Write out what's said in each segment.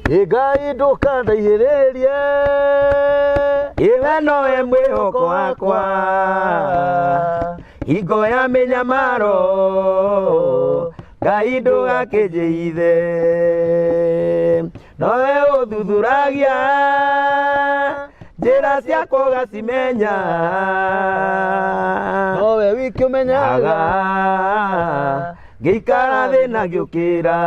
Ĩ Ngai ndũkandaihĩrĩrie. Iwe nowe mwĩhoko wakwa hingo ya mĩnyamaro, Ngai ndũgakĩnjĩithe. Nowe ũthuthuragia njĩra ciakwa ũgacimenya. Nowe wiki ũmenyaga. Ngĩikara thĩ na ngĩũkĩra.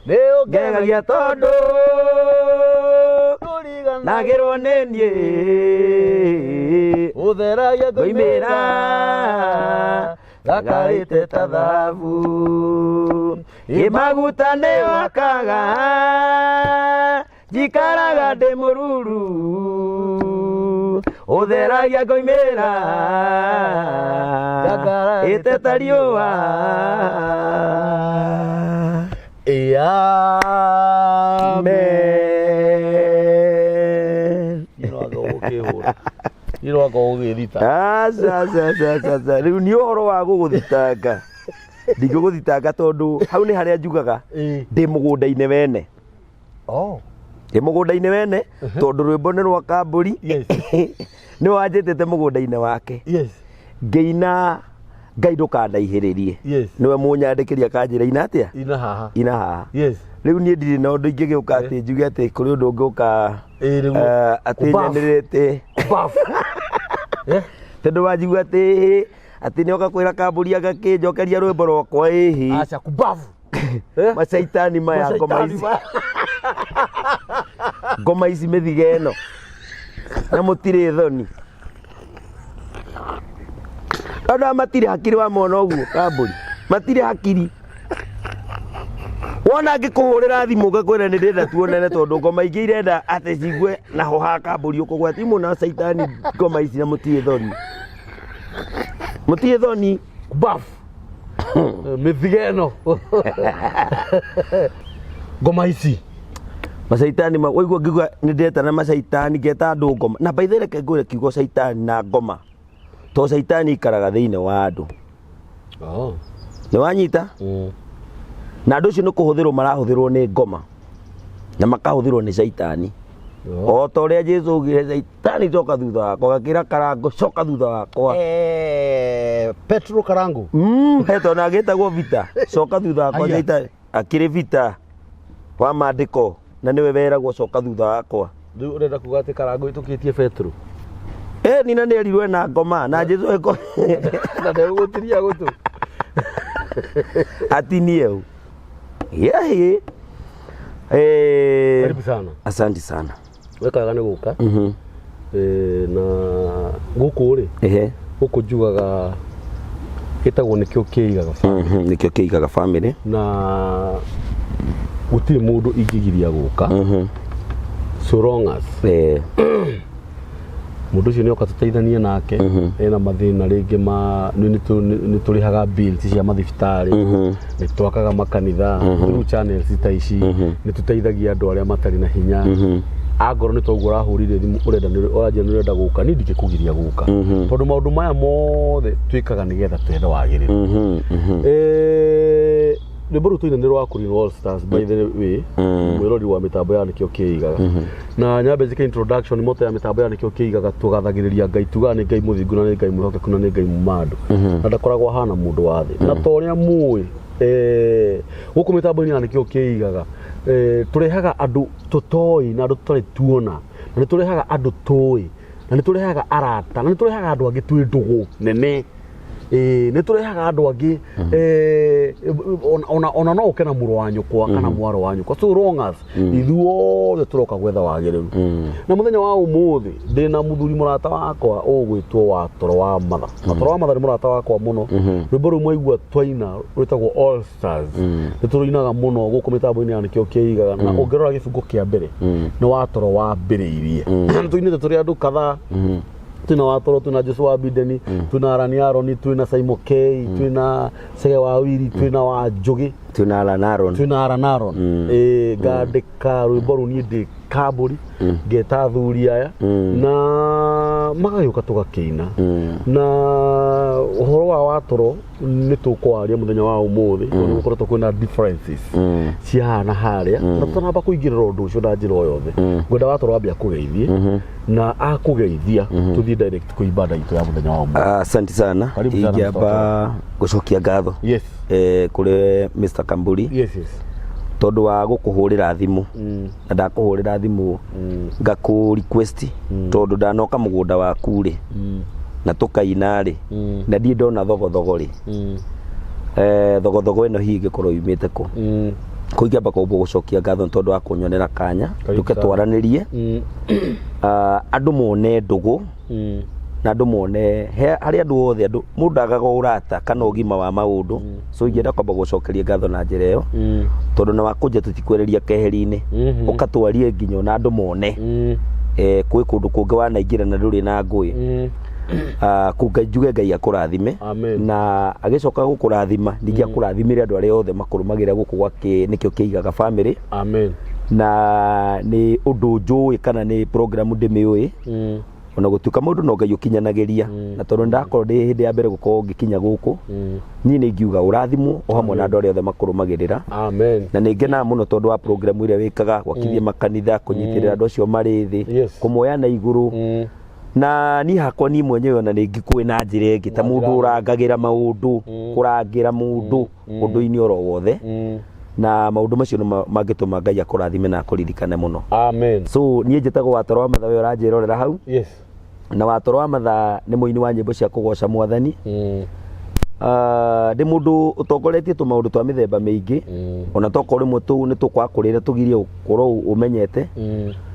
Nĩ Ngegagia tondũ nagĩrwo nĩ niĩ. Ũtheragia Ngoimĩra ngakarĩte ta thahabu. Ĩ maguta nĩ wakaga njikaraga ndĩ mũruru. Ũtheragia ngoimĩra ĩte ta riũa. Amen. Amen. Nĩ rwanga ũgũgĩthita. Aca, aca, aca, aca, aca. Rĩu nĩ ũhoro wa gũgũthitanga. Ndingĩgũthitanga tondũ hau nĩ harĩa njugaga ndĩ mũgũnda-inĩ wene. Oh. Ndĩ mũgũnda-inĩ wene tondũ rwĩmbo nĩ rwa Kambũri. Yes. Nĩ wanjĩtĩte mũgũnda-inĩ wake. Yes. Ngĩina Ngai ndũkandaihĩrĩrie. Yes. Nĩwe mũnyandĩkĩri akanjĩra ina atĩa? Ina haha. Ina haha. Yes. Rĩu niĩ ndirĩ na ũndũ ingĩgĩũka atĩ njuge atĩ kũrĩ ũndũ ũngĩũka Ĩĩ nĩguo. atĩ Kũbafu. nyanĩrĩte. Bafu. Eh? Tondũ wanjigua atĩ atĩ nĩoka kwĩra Kambũri agakĩnjokeria rwĩmbo rwakwa ĩhĩ. Aca kubafu. Eh? Macaitani maya ngoma Macaitani ici maya. Ngoma ici mĩthige ĩno na mũtirĩ thoni. Andũ aya matirĩ hakiri wamona ũguo Kambũri. Matirĩ hakiri. Wona ngĩkũhũrĩra thimũ ngakwĩra nĩ ndĩrenda tuonane tondũ ngoma ingĩ irenda atĩ cigue naho ha Kambũri ũkũgwa timũ na caitani ngoma ici na mũtirĩ thoni. Mũtirĩ thoni. Kubafu. Mĩthige ĩno. Ngoma ici. Macaitani ma waigua ngĩigua nĩ ndetana macaitani ngeta andũ ngoma. Na by the way reke ngwĩre kiugo caitani na ngoma. To caitani ikaraga thĩinĩ wa andũ. Oh. Nĩ wanyita? Mm. Na andũ acio nĩ kũhũthĩrwo marahũthĩrwo nĩ ngoma. Na makahũthĩrwo nĩ caitani. Oh. O ta ũrĩa Jesũ augire caitani coka thutha wakwa, gakĩra karango coka thutha wakwa. Eh, Petro Karangu. He tondũ agĩtagwo Vita, coka thutha wakwa Aya. caitani. Akĩrĩ Vita wa maandĩko na nĩwe weragwo coka thutha wakwa. Rĩu ũrenda kuga atĩ Karangu ĩtũkĩtie Petro. Ĩ nina nĩ erirwo ena ngoma na Jesũ eko Na ndegũgũtiria gũtũ. atinie u. Yehi. Eh, Karibu sana. asante sana. Weka wega nĩ gũka. Mhm. Eh, na gũkũ rĩ, Ehe. gũkũ njugaga gĩtagwo nĩkĩo kĩigaga Mhm, nĩkĩo kĩigaga family. Na gũtirĩ mũndũ ingĩgiria gũka Mhm. so long as Eh, mũndũ ũcio nĩoka tũteithanie nake ena mathĩna rĩngĩ ma nĩ tũrĩhaga bills cia mathibitarĩ, nĩ twakaga makanitha through channels ta ici, nĩ tũteithagia andũ arĩa matarĩ na hinya. Angorwo nĩ toguo ũrahũrire thimũ ũrenda ũranjĩra nĩ ũrenda gũka, niĩ ndingĩkũgiria gũka tondũ maũndũ maya mothe twĩkaga nĩgetha twethe wagĩrĩru. Eh, rwĩmbo rũu tũina nĩ rwa Queen All Stars, by the way. Mwĩrori wa mĩtambo ya nĩkĩo kĩigaga, na nyambe njĩke introduction moto ya mĩtambo ya nĩkĩo kĩigaga. Tũgathagĩrĩria Ngai, tugaga nĩ Ngai mũthingu na nĩ Ngai mwĩhokeku na nĩ Ngai mumandũ na ndakoragwo ahana mũndũ wa thĩ. Na ta ũrĩa mũĩ, gũkũ mĩtambo-inĩ ya nĩkĩo kĩigaga, tũrehaga andũ tũtoĩ na andũ tũtarĩ tuona, na nĩ tũrehaga andũ tũĩ, na nĩ tũrehaga arata, na nĩ tũrehaga andũ angĩ twĩ ndũgũ nene. Ĩĩ, nĩ tũrehaga andũ angĩ, ona no ũke na mũrũ wa nyũkwa kana mwarĩ wa nyũkwa, so long as ithuothe tũroka gwetha wagĩrĩru. Na mũthenya wa ũmũthĩ ndĩna mũthuri mũrata wakwa ũgwĩtwo Watoro wa Matha. Watoro wa Matha nĩ mũrata wakwa mũno. Rwĩmbo rũu mwaigua twaina rwĩtagwo All Stars, nĩ tũrũinaga mũno gũkũ mĩtambo-inĩ ya nĩkĩo kĩigaga. Na ũngĩrora gĩbungo kĩa mbere nĩ Watoro wambĩrĩirie. Tũinĩte tũrĩ andũ kadhaa. Twĩna Watoro, twĩna Joshua Bideni, twĩna Arani Aroni, twĩna Simon K, twĩna Sege wa Wiri, twĩna wa Njũgĩ, Twĩna Alan Aaron. Twĩna Aran Aron. Ĩĩ, ngandĩka rwĩmbo rũu niĩ ndĩ Kambũri, ngeta athuri aya na magagĩũka tũgakĩina. Na Ũhoro wa watoro nĩ tũkwaria mũthenya wa ũmũthĩ tondũ nĩ gũkoretwo kwĩna differences cia haha na harĩa, na tũtanamba kũingĩrĩra ũndũ ũcio na njĩra o yothe, ngwenda watoro wambe akũgeithie, na akũgeithia tũthiĩ direct kwĩ ibada itũ ya mũthenya wa ũmũthĩ. Asante sana. Karibu sana, Mr. Ingĩamba gũcokia ngatho kũrĩ Mr. Kamburi Yes. tondũ wa gũkũhũrĩra thimũ, na ndakũhũrĩra thimũ ngakũ request, tondũ ndanoka mũgũnda waku rĩ, na tũkaina rĩ, na ndirĩ ndona thogothogo rĩ. Thogothogo ĩno hihi ĩngĩkorwo yumĩte kũ? Kũ ingĩamba kwamba gũcokia ngatho nĩ tondũ wa kũnyonera kanya Karibu tũke sana. twaranĩrie. Andũ mone ndũgũ na andũ mone harĩ andũ othe, andũ mũndũ agaga ũrata kana ũgima wa maũndũ. So ingĩenda kwamba gũcokeria ngatho na njĩra ĩyo, tondũ na wakũnja tũtikwereria keheri-inĩ, ũkatwarie nginya ona andũ mone kwĩ kũndũ kũngĩ wanaingĩra na ndũrĩ na ngũĩ. Kũu Ngai njuge Ngai akũrathime. Amen. Na agĩcoka gũkũrathima, ningĩ akũrathimĩre andũ arĩa othe makũrũmagĩrĩra gũkũ gwake, nĩkĩo kĩigaga family. Amen. Na nĩ ũndũ njũĩ kana nĩ program ndĩmĩũĩ, ona gũtuĩka mũndũ no Ngai ũkinyanagĩria, na tondũ ndakorwo ndĩ hĩndĩ ya mbere gũkorwo ngĩkinya gũkũ, niĩ nĩ ingiuga ũrathimwo o hamwe na andũ arĩa othe makũrũmagĩrĩra. Amen. Na nĩ ngenaga mũno tondũ wa program ĩrĩa wĩkaga gwakithia makanitha, kũnyitĩrĩra andũ acio marĩ thĩ, kũmoya na igũrũ. Na niĩ hakwa niĩ mwenyewe ona nĩ ngĩkũĩ na njĩra ĩngĩ ta Na mũndũ njĩra ũrangagĩra maũndũ, kũrangĩra mũndũ ũndũ-inĩ oro wothe, na maũndũ macio nĩ mangĩtũma Ngai akũrathime na akũririkane mũno. Amen. So niĩ njĩtagwo Watoro wa Matha, we ũranjĩrorera hau. Na Watoro wa Matha nĩ mũini wa nyĩmbo cia kũgoca Mwathani. Ndĩ mũndũ ũtongoretie tũmaũndũ twa mĩthemba mĩingĩ, ona tokorwo rĩmwe tũu nĩ tũkwakũrĩra tũgirie ũkorwo ũmenyete.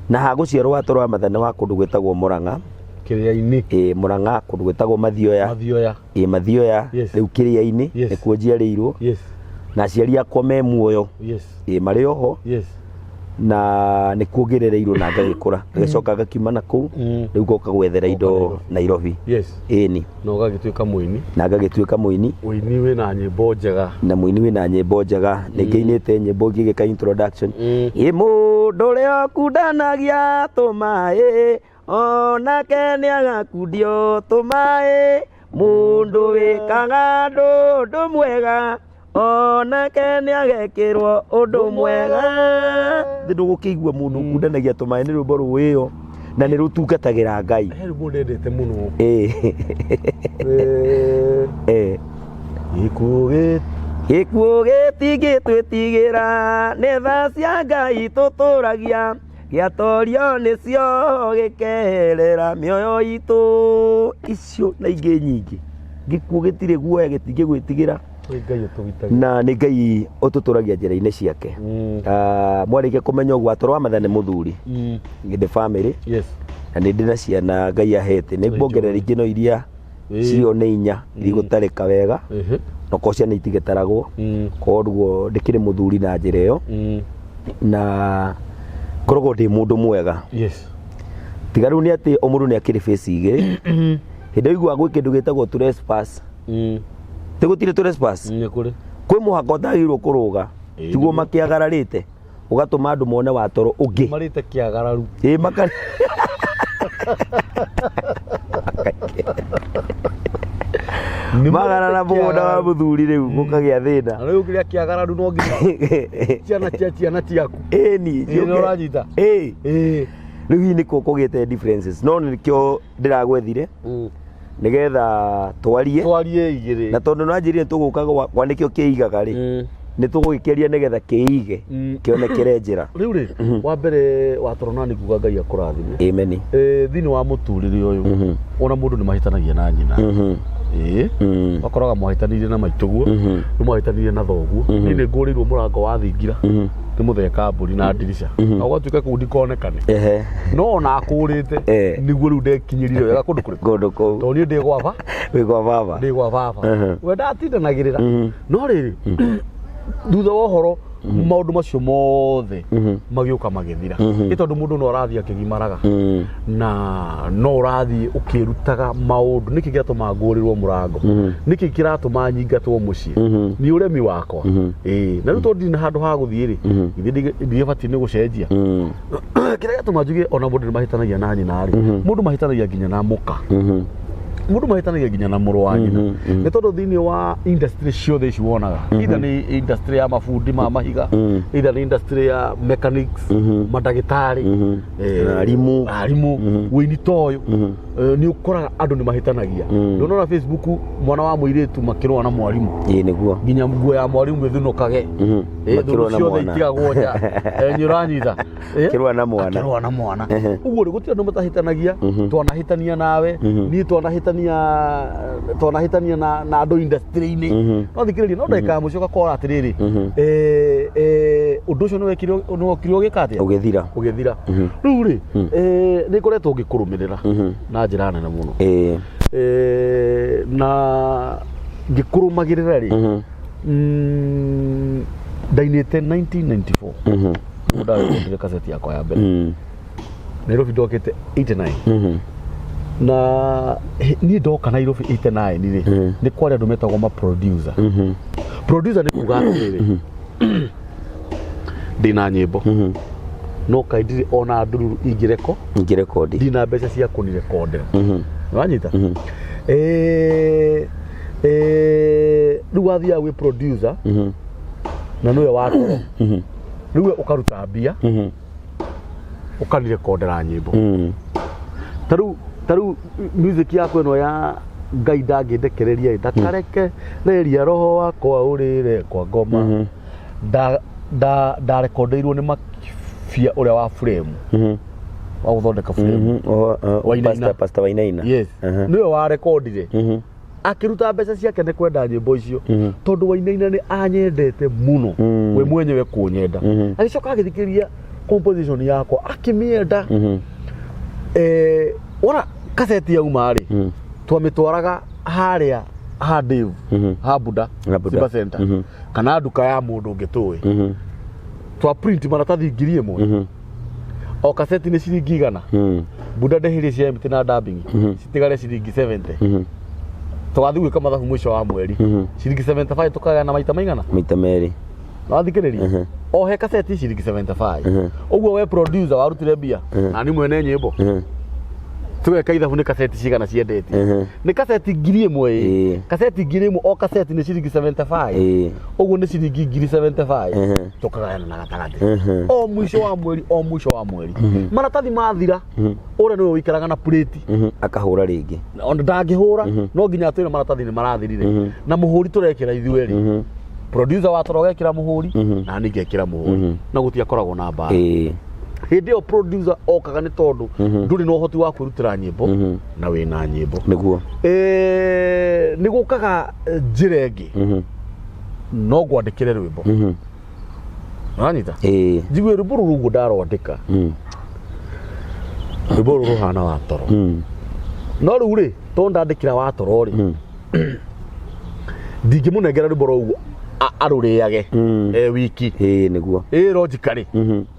Na hagũciarwo Watoro wa Matha nĩ wa kũndũ gwĩtagwo Mũrang'a. Kĩrĩa-inĩ. Ĩ, Mũrang'a, kũndũ gwĩtagwo Mathioya. Mathioya. Ĩ, Mathioya. Rĩu Kĩrĩa-inĩ nĩkuo njiarĩirwo. Na aciari akwa me muoyo. Ĩ, marĩ oho. Na nĩkuo ngĩrereirwo na ngagĩkũra, ngagĩcoka ngakiuma na kũu, rĩu ngoka gwethera indo Nairobi. Ĩni. Na ũgagĩtuĩka mũini. Na ngagĩtuĩka mũini. Ũini wĩna nyĩmbo njega. Na mũini wĩna nyĩmbo njega. Nĩ ngĩinĩte nyĩmbo ngĩgĩka introduction. Ĩ, mũndũ ũrĩa ũkundanagia tũmaĩ onake nĩ agakundio tũmaĩ, mũndũ wĩkaga ũndũ mwega onake nĩ agekĩrwo ũndũ mwega. Thĩ ndũgũkĩigua mũndũ ũkundanagia tũmaĩ nĩ rwĩmbo rũĩyo na nĩ rũtungatagĩra Ngai. He rwĩmbo ndendete mũno. Gĩkuũ gĩ Gĩkuũ gĩtingĩtwĩtigĩra, nĩ tha cia Ngai tũtũragia, gĩatorio nĩcio gĩkeherera mĩoyo itũ. Icio na ingĩ nyingĩ. Gĩkuũ gĩtirĩ guoya, gĩtingĩgwĩtigĩra. Nĩ Ngai ũtũgitagĩra. Na nĩ Ngai ũtũtũragia njĩra-inĩ ciake. Mwarĩkia kũmenya ũguo, Watoro wa Matha nĩ mũthuri. Ndĩ family. Na nĩ ndĩ na ciana Ngai ahete. Nĩ nguongerera ingĩ no iria cirio nĩ inya irigũtarĩka wega. No korwo ciana itigĩtaragwo. Koguo ndĩkĩrĩ mũthuri na njĩra ĩyo. Na ngoragwo ndĩ mũndũ mwega. Tiga rĩu nĩ atĩ o mũndũ nĩ akĩrĩ face igĩrĩ. Hĩndĩ ĩyo ũiguaga gwĩ kĩndũ gĩtagwo trespass. Ti gũtirĩ trespass? Nĩ kũrĩ. Kwĩ mũhaka ũtagĩrĩirwo kũrũga. Tiguo makĩagararĩte, ũgatũma andũ mone watoro ũngĩ. Marĩte kĩagararu. Ĩ, makari. Magarara mũgũnda wa mũthuri rĩu gũkagĩa thĩna. Na rĩu kĩrĩa kĩagararu no nginya ciana cia ciana ciaku. Ĩni, Ĩ, nĩ ũranyita? Ĩ. Ĩ. Rĩu hihi nĩkuo kũgĩte differences, no nĩkĩo ndĩragwethire nĩgetha twarie. Twarie igĩrĩ. Na tondũ nĩwanjĩrire tũgũka gwakwa nĩkĩo kĩigaga rĩ, nĩ tũgũgĩkĩaria nĩgetha kĩige kĩonekere njĩra. Rĩu rĩ, wa mbere watoro na nĩ nguga Ngai akũrathime. Amen. Thĩinĩ wa mũtũrĩre ũyũ, ona mũndũ nĩ mahĩtanagia na nyina. Wakoraga mwahĩtanĩire na maitũguo, nĩ mwahĩtanĩire na thoguo. Niĩ nĩ ngũrĩirwo mũrango wa thingira nĩ mũtheka mbũri na ndirica, na ũgatuĩka kũu ndikonekane. No ona akũrĩte, nĩguo rĩu ndekinyĩrire wega kũndũ kũrĩkũ? Kũndũ kũu. Tondũ niĩ ndĩ gwaba. Wĩ gwa baba. Ndĩ gwa baba. We ndatindanagĩrĩra. No rĩrĩ, thutha wa ũhoro maũndũ macio mothe magĩũka magĩthira, nĩ tondũ mũndũ no arathiĩ akĩgimaraga, na no ũrathiĩ ũkĩrutaga maũndũ. Nĩkĩ gĩatũma ngũrĩrwo mũrango? Nĩkĩ kĩratũma nyingatwo mũciĩ? Nĩ ũremi wakwa. Ĩĩ, na rĩu tondũ ndirĩ na handũ ha gũthiĩ rĩ, githĩ ndigĩbatiĩ nĩ gũcenjia? Kĩrĩa gĩatũma njuge ona mũndũ nĩ mahĩtanagia na nyina rĩ, mũndũ mahĩtanagia nginya na mũka. Mũndũ mahĩtanagia nginya na mũrũ wa nyina, nĩ tondũ thĩinĩ wa industry ciothe ici wonaga, either nĩ industry ya mabundi ma mahiga, either nĩ industry ya mechanics, mandagĩtarĩ, Arimũ. Arimũ, wĩini ta ũyũ, nĩ ũkoraga andũ nĩ mahĩtanagia. Ndũnona Facebook mwana wa mũirĩtu makĩrũa na mwarimũ? Ĩĩ, nĩguo. Nginya nguo ya mwarimũ ĩthunũkage. Makĩrũa Thũnũ na ciothe mwana. itigagwo nja. Nĩ ũranyita? Akĩrũa na mwana. Akĩrũa na mwana. Ũguo rĩ, gũtirĩ andũ matahĩtanagia. Twanahĩtania nawe, niĩ twanahĩtania na andũ industry-inĩ. No thikĩrĩria, no ndagĩka ya mũico ũgakora atĩrĩrĩ, ũndũ ũcio nĩwekire, nĩwokire ũgĩka atĩa? Ũgĩthira. Ũgĩthira. Rĩu rĩ, nĩ ngoretwo ngĩkũrũmĩrĩra na njĩra nene mũno. Na ngĩkũrũmagĩrĩra rĩ, ndainĩte 1994. Nĩguo ndarekondire kaseti yakwa ya mbere. Nairobi ndokĩte 89. Na niĩ ndoka Nairobi 89 rĩ, nĩ kwarĩ andũ metagwo ma producer. Producer nĩ kuga atĩrĩrĩ, ndĩna nyĩmbo, no kaĩ ndirĩ ona ndururu ingĩreko Ingĩrekondi. Ndina mbeca cia kũnirekondera. Wanyita? Rĩu wathiaga gwĩ producer na nĩwe watoro, rĩu we ũkaruta mbia, ũkanirekondera nyĩmbo. Ta rĩu music yakwa ĩno ya Ngai ndangĩndekereria ĩ, ndakareke reria roho wakwa ũrĩre kwa ngoma, ndarekondeirwo nĩ Makibia ũrĩa wa frame, wa gũthondeka frame. Wainaina. Pastor Wainaina. Yes. Nĩwe warekondire, akĩruta mbeca ciake nĩ kwenda nyĩmbo icio, tondũ Wainaina nĩ anyendete mũno, we mwenyewe kũnyenda. Agĩcoka agĩthikĩrĩria composition yakwa, akĩmĩenda. Wona kaseti yauma rĩ, twamĩtwaraga harĩa ha Dave, ha Buda. Ha Buda. Simba Center, kana nduka ya mũndũ ũngĩ tũĩ. Twa print maratathi 1000. O kaseti nĩ ciringi 100. Buda ndĩhĩrie cia MT na dubbing, citigare ciringi 70. Tũgathiĩ gwĩka mathabu mũico wa mweri, ciringi 75 tũkagayana maita maigana? Maita merĩ. Wathikĩrĩria, o he kaseti ciringi 75. Ũguo we producer warutire mbia na ni mwene nyĩmbo, tũgeka ithabu nĩ kaseti cigana ciendetie. Nĩ kaseti 1000 ĩ. Kaseti 1000, o kaseti nĩ ciringi 75. Ũguo nĩ ciringi 1075. Tũkagayana na gatagatĩ o mũico wa mweri, o mũico wa mweri maratathi mathira, ũrĩa nĩwe ũikaraga na plate. Akahũra rĩngĩ. Ona ndangĩhũra, no nginya atwĩre maratathi nĩ marathirire, na mũhũri tũrekĩra ithuerĩ. Producer wa toro agekĩra mũhũri, na niĩ ngekĩra mũhũri, na gũtiakoragwo na mbara. Hĩndĩ ĩyo producer okaga nĩ tondũ ndũrĩ na ũhoti wa kwĩrutĩra nyĩmbo na wĩna nyĩmbo. Nĩguo. Nĩ gũkaga njĩra ĩngĩ, no ngwandĩkĩre rwĩmbo. Ũranyita? Ĩĩ. Njigue rwĩmbo rũrũ ũguo ndarwandĩka, rwĩmbo rũrũ rũhana wa toro. No rĩu rĩ, tondũ ndandĩkĩra wa toro rĩ, ndingĩmũnengera rwĩmbo rũu arũrĩage e wiki. Ĩĩ, nĩguo. Ĩ logically,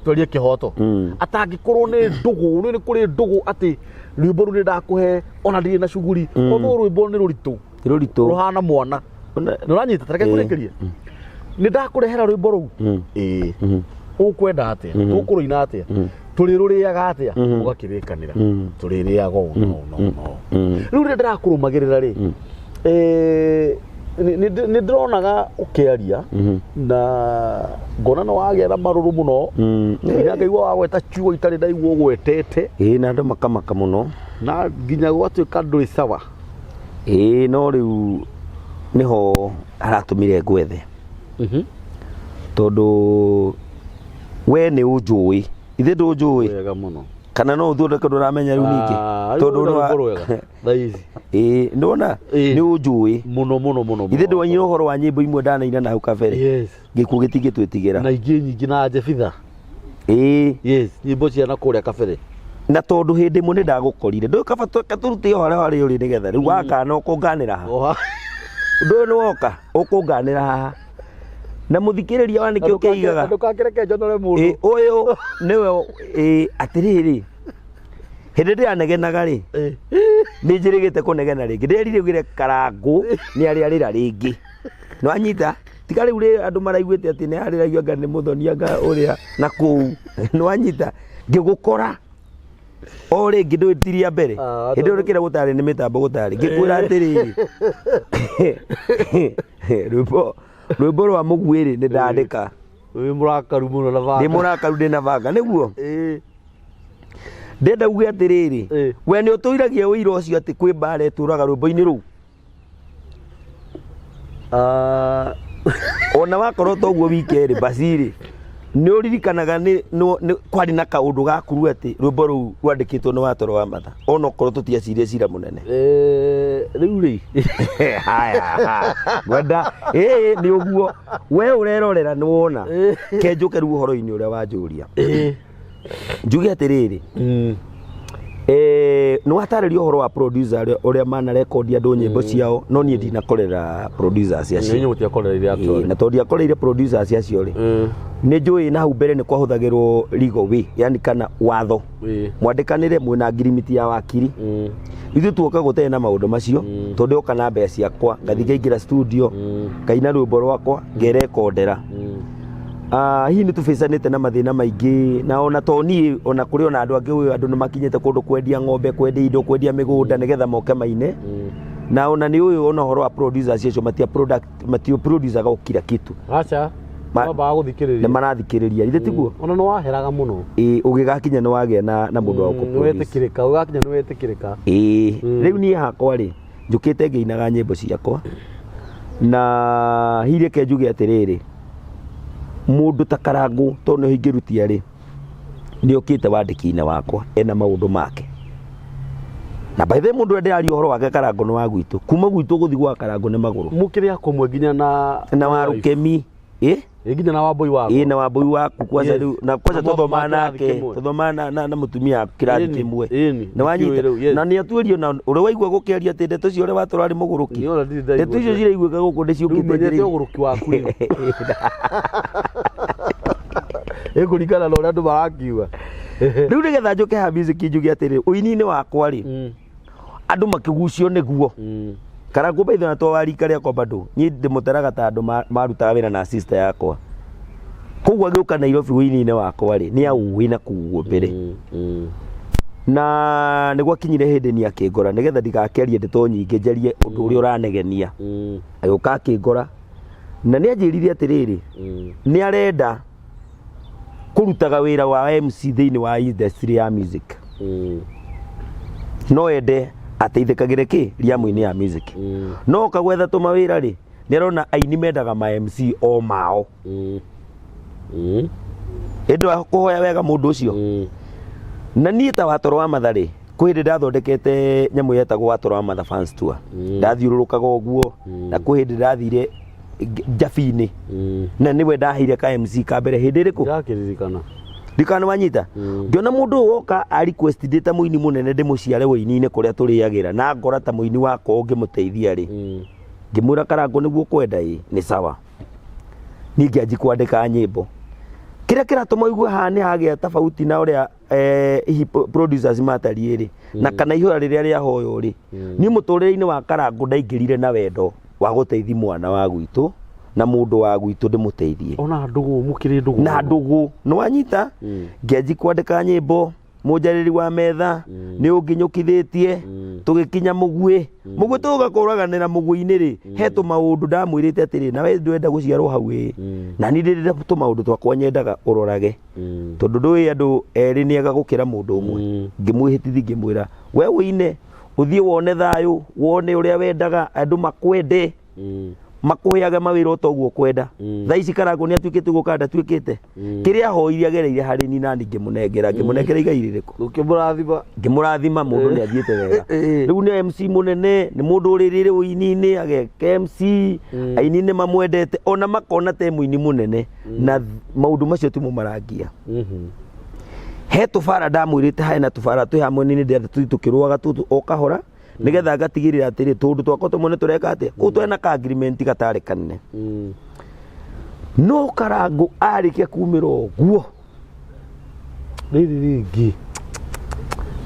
twarie kĩhoto, atangĩkorwo nĩ ndũgũ, nĩ kũrĩ ndũgũ atĩ rwĩmbo rũu nĩ ndakũhe ona ndirĩ na cuguri, although rwĩmbo nĩ rũritũ. Nĩ rũritũ. Rũhana mwana. Nĩ ũranyita? Tareke ngũrĩkĩrie. Nĩ ndakũrehera rwĩmbo rũu, ĩĩ, ũkwenda atĩa, tũkũrũina atĩa, tũrĩrũrĩaga atĩa, ũgakĩrĩkanĩra tũrĩrĩaga ũũ na ũũ na ũũ na ũũ. Rĩu rĩrĩa ndĩrakũrũmagĩrĩra rĩ, nĩ ndĩronaga ũkĩaria na ngona nĩ wagĩa na marũrũ mũno, nginya ngaigua wagweta ciugo itarĩ ndaigua ũgwetete. Ĩĩ, na andũ makamaka mũno. Na nginya gwatuĩka ndũrĩ sawa. Ĩĩ, no rĩu nĩho haratũmire ngwethe, tondũ we nĩ ũnjũĩ, ithe ndũnjũĩ? Wega mũno. Kana no ũthondeke ndũramenya rĩu ningĩ? Ah, tondũ rĩu nĩ rwĩmbo rwega thaa ici. Ĩĩ, nĩwona? Nĩ ũnjũĩ. Mũno mũno mũno. Ithe ndwanyire ũhoro wa nyĩmbo imwe ndanaina na hau kabere? Yes. Gĩkuũ gĩtingĩtwĩtigĩra. Na ingĩ nyingĩ na Jebitha. Yes, nyĩmbo cia na kũrĩa kabere. Na tondũ hĩndĩ ĩmwe nĩ ndagũkorire, ndũĩ kaba tũrute o harĩa harĩa ũrĩ, nĩgetha rĩu wakana ũkũnganĩra haha. Oha. Ndũĩ nĩ woka ũkũnganĩra haha na mũthikĩrĩria wa nĩkĩo kĩigaga. Ndũkakĩreke njonore mũndũ. Ũyũ nĩwe atĩrĩrĩ, hĩndĩ ndĩranegenaga rĩ, nĩ njĩrĩgĩte kũnegena rĩngĩ, ndĩrerire ugire Karangũ nĩ arĩa rĩra rĩngĩ, nĩwanyita? Tiga rĩu rĩ, andũ maraiguĩte atĩ nĩ arĩragio anga nĩ mũthoni, anga ũrĩa na kũu, nĩwanyita? Ngĩgũkora. O rĩngĩ ndũĩtiria mbere. Ah, Hĩndĩ ĩyo kĩrĩa gũtarĩ nĩ mĩtambo gũtarĩ. Ngĩkwĩra atĩrĩrĩ, rwĩmbo rwa mũguĩ-rĩ, nĩ ndandĩka. Wĩ mũrakaru mũno na banga. Ndĩ mũrakaru, ndĩ na banga nĩguo. Ĩĩ. Ndenda uge atĩrĩrĩ, Ĩĩ. we nĩ ũtũiragia ũira ũcio atĩ kwĩ mbara ĩtũraga rwĩmbo-inĩ rũu. Ah, Ona wakorwo toguo wikendi basi-rĩ, nĩ ũririkanaga nĩ kwarĩ na kaũndũ gakuru atĩ rwĩmbo rũu rwandĩkĩtwo nĩ Watoro wa Matha, onokorwo tũtiacirie cira mũnene. Rĩu rĩ. Haya, ngwenda ĩĩ nĩ ũguo we ũrerorera nĩ wona. Ke njũke rĩu ũhoro-inĩ ũrĩa wanjũria, njuge atĩrĩrĩ, nĩ watarĩria ũhoro wa producer ũrĩa manarekondi andũ nyĩmbo ciao, no niĩ ndinakorera producers acio. Inyuĩ mũtiakorereire actually. Na tondũ ndiakoreire producers acio rĩ, nĩ njũĩ na hau mbere nĩ kwahũthagĩrwo legal way, yani kana watho, mwandĩkanĩre mwĩna ngirimiti ya wakiri. Ithuĩ tuoka gũtarĩ na maũndũ macio, tondũ ndoka na mbeca ciakwa, ngathiĩ ngaingĩra studio, ngaina rwĩmbo rwakwa, ngerekondera. Hihi nĩ tũbĩcanĩte na mathĩna maingĩ, na ona to niĩ, ona kũrĩ ona andũ angĩ ũyũ, andũ nĩ makinyĩte kũndũ kwendia ng'ombe, kwendia indo, kwendia mĩgũnda nĩgetha moke maine. Na ona nĩ ũyũ, ona ũhoro wa producers acio matia product, matio producaga o kila kitu. Aca. Mambaga gũthikĩrĩria. Nĩ marathikĩrĩria, ithe tiguo? Ona nĩ waheraga mũno. Ĩĩ, ũgĩgakinya nĩ wagĩa na mũndũ wa Nĩ gũkũ-produce. wetĩkĩrĩka, ũgakinya nĩ wetĩkĩrĩka. Ĩĩ, rĩu niĩ hakwa rĩ, njũkĩte ngĩinaga nyĩmbo ciakwa, na hihi reke njuge atĩrĩrĩ, mũndũ ta Karangũ, tondũ nĩho ingĩrutia rĩ, nĩ okĩte wandĩki-inĩ wakwa ena maũndũ make. Na by the way, mũndũ ũrĩa ndĩraria ũhoro wake, Karangũ nĩ wa gwitũ, kuma gwitũ gũthiĩ gwa Karangũ nĩ magũrũ. Mũkĩrĩ a kũmwe nginya na Na Warũkemi ĩ. Ĩ, nginya na Wambũi wakwa. Ĩ, na Wambũi waku kwanza. Yes. Rĩu na kwanza Na tũthoma mwathomaga kĩrathi nake kĩmwe. tũthoma na mũtumia kĩrathi Ĩni, kĩmwe. ĩni, Nĩ wanyita? ndikĩũĩ rĩu, yes. Na nĩ atuĩrio na ũrĩa waigua gũkĩaria atĩ ndeto cio ũrĩa watũra arĩ mũgũrũki. Nĩ ona ndirĩ ndaigua. Ndeto icio ciraiguĩka gũkũ nĩ Rĩu ciũkĩte menyete atĩrĩrĩ. ũgũrũki waku rĩu. Ĩkũringana na ũrĩa andũ marakiuga. Rĩu nĩgetha njũke haha music, njuge atĩrĩ, ũini-inĩ wakwa rĩ, andũ makĩgucio nĩguo Karangũ baitho na to wa rika rĩakwa, bado niĩ ndĩmũtaraga ta andũ marutaga wĩra na sister yakwa. Koguo agĩũka Nairobi ũini-inĩ wakwa rĩ, nĩ aũĩ na kũu mbere, na nĩ gwakinyire hĩndĩ niĩ akĩngora, nĩgetha ndigakĩarie ndeto nyingĩ, njarie ũndũ ũrĩa ũranegenia. Agĩũka akĩngora na nĩ anjĩrire atĩrĩrĩ, nĩ arenda kũrutaga wĩra wa MC thĩinĩ wa industry ya music, no ende ateithĩkagĩre kĩ riamu-inĩ ya music, no oka gwetha tũmawĩra rĩ, nĩ arona aini mendaga ma MC o mao. Ĩndĩ kũhoya wega mũndũ ũcio, na niĩ ta Watoro wa Matha rĩ, kwĩ hĩndĩ ndathondekete nyamũ yetagwo Watoro wa Matha Fans Tour, ndathiũrũrũkaga ũguo, na kwĩ hĩndĩ ndathire njabi-inĩ, na nĩwe ndaheire ka MC ka mbere hĩndĩ ĩrĩkũ. Ndakĩririkana. Ndikana wanyita, ngĩona mũndũ ũyũ woka a request ndĩ ta mũini mũnene, ndĩmũciare wũini-inĩ kũrĩa tũrĩagĩra, na ngora ta mũini wakwa ũngĩmũteithia rĩ, ngĩmwĩra, "Karangũ, nĩguo kwenda ĩ nĩ sawa." Niĩ ngĩanji kwandĩka nyĩmbo. Kĩrĩa kĩratũma ũigue haha nĩ hagĩa tofauti na ũrĩa hihi producers matariĩ rĩ, na kana ihũra rĩrĩa rĩahoywo rĩ, niĩ mũtũrĩre-inĩ wa Karangũ ndaingĩrire na wendo wa gũteithia mwana wa gwitũ na mũndũ wa gwitũ, ndĩmũteithie. Ona ndũgũ, mũkĩrĩ ndũgũ. Na ndũgũ, nĩ wanyita? Ngĩanji kwandĩka nyĩmbo, mũnjarĩri wa metha nĩ ũngĩnyũkithĩtie, tũgĩkinya mũguĩ, mũguĩ tũgũka kũraganĩra mũguĩ-inĩ rĩ, he tũmaũndũ ndamwĩrĩte atĩrĩ, nawe ndwenda gũciarwo hau ĩ, na niĩ ndĩrĩ tũmaũndũ twakwa nyendaga ũrorage, tondũ ndũĩ andũ erĩ nĩ ega gũkĩra mũndũ ũmwe. Ngĩmwĩhĩtithi, ngĩmwĩra, "We wĩine ũthiĩ wone thayũ, wone ũrĩa wendaga andũ makwende, makũheage mawĩra o ta ũguo ũkwenda." Thaa ici Karangũ nĩ atuĩkĩte ũguo kana ndatuĩkĩte? Kĩrĩa ahoire agereire harĩ ni, nani ngĩmũnengera igai rĩrĩkũ? Ũkĩmũrathima. Ngĩmũrathima. Mũndũ nĩ athiĩte wega. Rĩu nĩ MC mũnene, nĩ mũndũ ũrĩrĩre ũini-inĩ, ageka MC, aini nĩ mamwendete, ona makona te mũini mũnene, na maũndũ macio timo marangia. He tũbara ndamwĩrĩte, harĩ na tũbara twĩ hamwe nĩ ndĩrenda tũthiĩ tũkĩrũaga tũtũ o kahora, nĩgetha ngatigĩrĩra atĩrĩ, tũndũ twakwa tũmwe nĩ tũreka atĩa kũu, twena ka agreement gatarĩ kanene. No Karangũ arĩkia kumĩra ũguo, Rĩrĩ rĩngĩ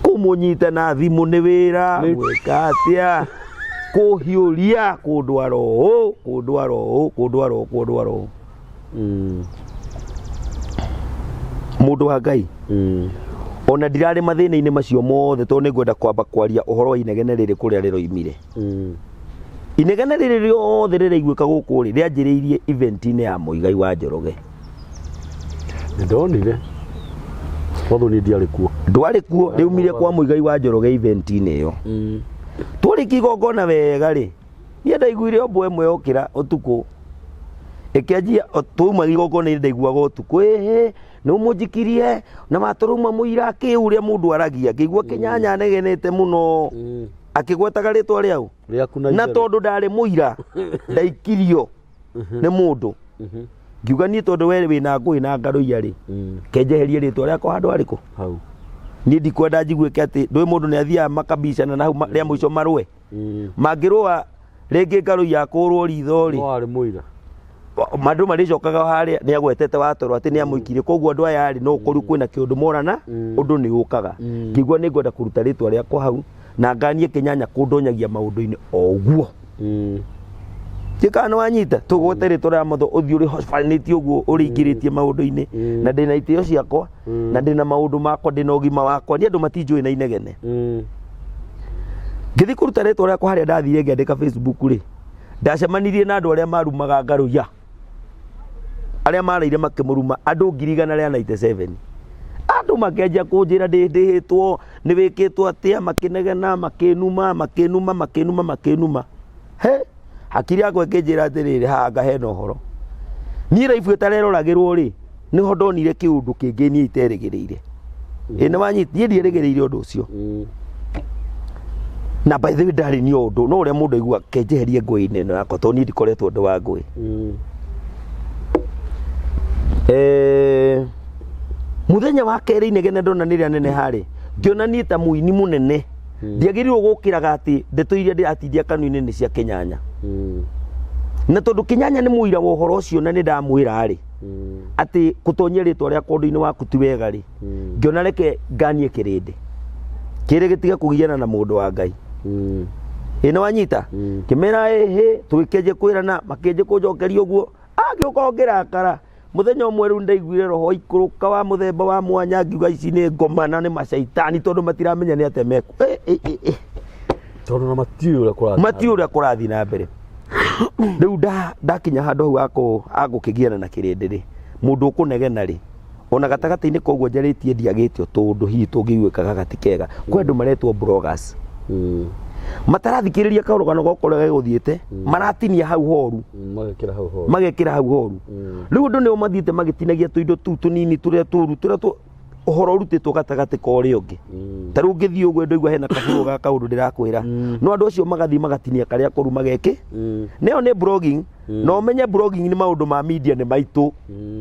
kũmũnyita na thimũ nĩ wĩra, gwĩka atĩa, kũhiũria, kũndwara ũũ, kũndwara ũũ, kũndwara ũũ, kũndwara ũũ. Mũndũ wa Ngai, Ona ndirarĩ mathĩna-inĩ macio mothe tondũ nĩ ngwenda kwamba kwaria ũhoro wa inegene rĩrĩ kũrĩa rĩroimire. Inegene rĩrĩ rĩothe rĩraiguĩka gũkũ rĩ, rĩanjĩrĩirie event-inĩ ya Mũigai wa Njoroge. Nĩ ndonire tondũ niĩ ndiarĩ kuo. Ndwarĩ kuo, rĩumire kwa Mũigai wa Njoroge event-inĩ ĩyo. Twarĩkia igongona wega rĩ, niĩ ndaiguire ũmbũ ĩmwe yokĩra ũtukũ ĩkĩanjia twauma igongona-inĩ ndaiguaga ũtukũ ĩhĩ nĩ ũmũnjikirie na watũrũma mũira kĩ ũrĩa mũndũ aragia ngĩigua kĩnyanya anegenete mũno akĩgwetaga rĩtwa rĩau Rĩaku na na itherũ. tondũ ndarĩ mũira ndaikirio nĩ mũndũ ngiuga niĩ tondũ we wĩna ngũĩ na ngarũiya rĩ kenjeherie rĩtwa rĩakwa handũ harĩkũ Hau. Niĩ ndikwenda njiguĩke atĩ ndũĩ mũndũ nĩ athiaga makabicana na hau rĩa mũico marũe. Mangĩrũa rĩngĩ ngarũiya akũrwo ritho rĩ. No warĩ mũira. Andũ marĩcokaga harĩa nĩ agwetete watoro atĩ nĩ amũikirie koguo andũ aya rĩ no ũkoru kwĩna kĩũndũ morana ũndũ nĩ ũkaga ngĩigua nĩ ngwenda kũruta rĩtwa rĩakwa hau na nganie kĩnyanya kũndonyagia maũndũ-inĩ o ũguo. Njĩkaga nĩ wanyita tũgwete rĩtwa rĩa motho ũthiĩ ũrĩhobanĩtie ũguo ũrĩingĩrĩtie maũndũ-inĩ na ndĩna itĩo ciakwa na ndĩna maũndũ makwa ndĩna ũgima wakwa niĩ andũ matinjũĩ na inegene. Ngĩthiĩ kũruta rĩtwa rĩakwa harĩa ndathire ngĩandĩka Facebook rĩ, ndacemanirie na andũ arĩa marumaga ngarũiya arĩa maraire makĩmũruma andũ 197,000. Andũ makĩanjia kũnjĩra ndĩhĩtwo nĩ wĩkĩtwo atĩa makĩnegena makĩnuma makĩnuma makĩnuma makĩnuma. He hakiri yakwa ĩkĩnjĩra atĩrĩrĩ haha anga hena ũhoro. Niĩ raibu ĩtareroragĩrwo rĩ nĩho ndonire kĩũndũ kĩngĩ niĩ iterĩgĩrĩire. Ĩ nĩ wanyita niĩ ndierĩgĩrĩire ũndũ ũcio. Na by the way ndarĩ ni ũndũ no ũrĩa mũndũ aigua kenjeherie ngũĩ-inĩ ĩno yakwa tondũ niĩ ndikoretwo ndĩ wa ngũĩ. Mũthenya wa kerĩ inegene ndona nĩ rĩa nene harĩ ngĩona niĩ ta mũini mũnene ndiagĩrĩirwo gũkĩraga atĩ ndeto iria ndĩratindia kanua-inĩ nĩ cia kĩnyanya. Na tondũ kĩnyanya nĩ mũira wa ũhoro ũcio na nĩ ndamwĩra rĩ atĩ gũtonyia rĩtwa rĩakwa ũndũ-inĩ waku ti wega rĩ ngĩona reke nganie kĩrĩndĩ kĩrĩ gĩtige kũgiana na mũndũ wa Ngai. Ĩ nĩ wanyita kĩmera ĩhĩ tũgĩkĩanjia kwĩrana makĩanjia kũnjokeria ũguo agĩũka ngĩrakara mũthenya ũmwe rĩu ndaiguire roho ikũrũka wa mũthemba wa mwanya ngiuga ici nĩ ngoma na nĩ macaitani tondũ matiramenya nĩ atĩa meku Tondũ na matiũĩ ũrĩa kũrathiĩ. Matiũĩ ũrĩa kũrathiĩ na mbere. Rĩu ndakinya handũ hau agũkĩgiana na kĩrĩndĩ rĩ mũndũ ũkũnegena rĩ ona gatagatĩ-inĩ koguo njarĩtie ndiagĩte tũndũ hihi tũngĩiguĩkaga gati kega kwĩ andũ maretwo bloggers. Matarathikĩrĩria karũgano goko ũrĩa gegũthiĩte maratinia hau horu. Magekĩra hau horu. Magekĩra hau horu. Rĩu andũ nĩo mathiĩte magĩtinagia tũindo tũu tũnini tũrĩa tũru tũrĩa ũhoro ũrutĩtwo gatagatĩ ka ũrĩa ũngĩ. Ta rĩu ũngĩthiĩ ũguo ndaigua hena kabũrũ ga kaũndũ ndĩrakwĩra no andũ acio magathiĩ magatinia karĩa koru magekĩ nĩyo nĩ blogging. Na ũmenye blogging nĩ maũndũ ma media nĩ maitũ.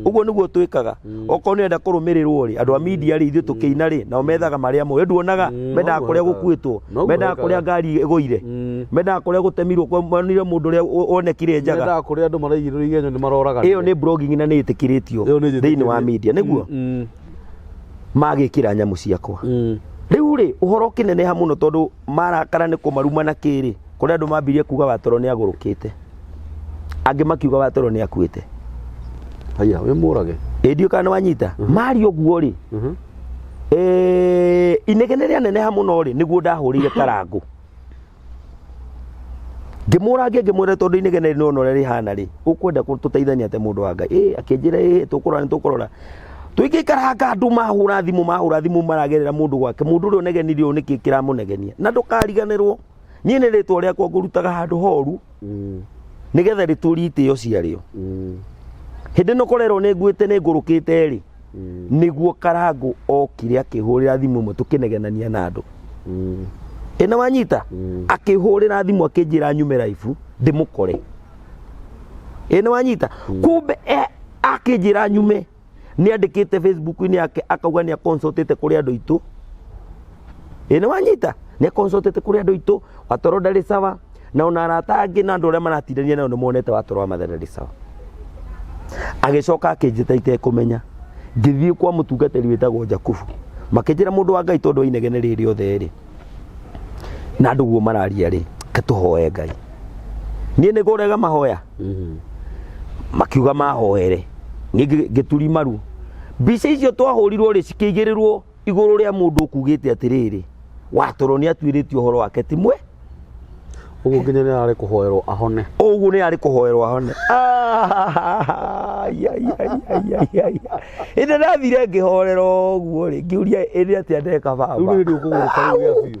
Ũguo nĩguo twĩkaga. Okorwo nĩ ũrenda kũrũmĩrĩrwo rĩ andũ a media rĩ ithuĩ tũkĩina rĩ nao methaga marĩa moĩ nduonaga mendaga kũrĩa gũkuĩtwo mendaga kũrĩa ngari ĩgũire mendaga kũrĩa gũtemirwo monire mũndũ ũrĩa wonekire njaga mendaga kũrĩa andũ maraigĩrĩrwo igenyo nĩ maroraga ĩyo nĩ blogging na nĩ ĩtĩkĩrĩtio thĩinĩ wa media nĩguo magĩkĩra nyamũ ciakwa. Rĩu rĩ ũhoro ũkĩneneha mũno tondũ marakara nĩ kũmaruma na kĩrĩ kũrĩa andũ mambirie kuga watoro nĩ agũrũkĩte angĩ makiuga watoro nĩ akuĩte. Haya wĩ mũrage ĩ ndiũ kana wanyita mari ũguo rĩ inegene rĩa neneha mũno rĩ nĩguo ndahũrĩire karangũ ngĩmũrangia ngĩmwĩra tondũ inegene rĩ nĩ ũrĩa rĩhana rĩ ũkwenda tũteithanie atĩa mũndũ wa Ngai ĩ akĩnjĩra ĩ tũkũrora nĩ tũkũrora tũingĩikaranga andũ mahũra thimũ maragerera mũndũ gwake mũndũ ũrĩa ũnegenirie ũyũ nĩkĩ kĩramũnegenia na ndũkariganĩrwo niĩ nĩ rĩtwa rĩakwa ngũrutaga handũ horu nĩgetha rĩtũrie itĩo ciarĩo. Hĩndĩ ĩno kũrerwo nĩ nguĩte nĩ ngũrũkĩte rĩ nĩguo karangũ okire akĩhũrĩra thimũ ĩmwe tũkĩnegenania na andũ. Ĩna wanyita akĩhũrĩra thimũ akĩnjĩra nyume raibu ndĩmũkore. Ĩna wanyita kumbe akĩnjĩra nyume nĩ andĩkĩte Facebook-inĩ yake akauga nĩ aconsultĩte kũrĩ andũ aitũ. Ĩna wanyita nĩ aconsultĩte kũrĩ andũ aitũ watoro ndarĩ sawa na ona arata angĩ na andũ arĩa maratindania nao nĩ monete watoro wa mathe ndarĩ sawa. Agĩcoka akĩnjĩta itekũmenya ngĩthiĩ kwa mũtungatĩri wĩtagwo Jakubu makĩnjĩra mũndũ wa Ngai tondũ wa inegene rĩrĩ rĩothe rĩ na andũ guo mararia rĩ ke tũhoe Ngai niĩ nĩ ngũrega mahoya makiuga mahoere niĩ ngĩturi maru mbica icio twahũrirwo rĩ cikĩigĩrĩrwo Igũrũ rĩa mũndũ ũkugĩte atĩrĩrĩ, watoro nĩ atuĩrĩtie ũhoro wake ti mwe. Ũguo nginya nĩ ararĩ kũhoerwo ahone. Ũguo nĩ arĩ kũhoerwo ahone. Ai, ai, ai, ai, ai, ai. Ĩndĩ ndathire ngĩhorera ũguo rĩ, ngĩũria ĩndĩ atĩa ndeka baba. Rĩu nĩ hĩndĩ ũkũgũrũka rĩu gĩa biũ.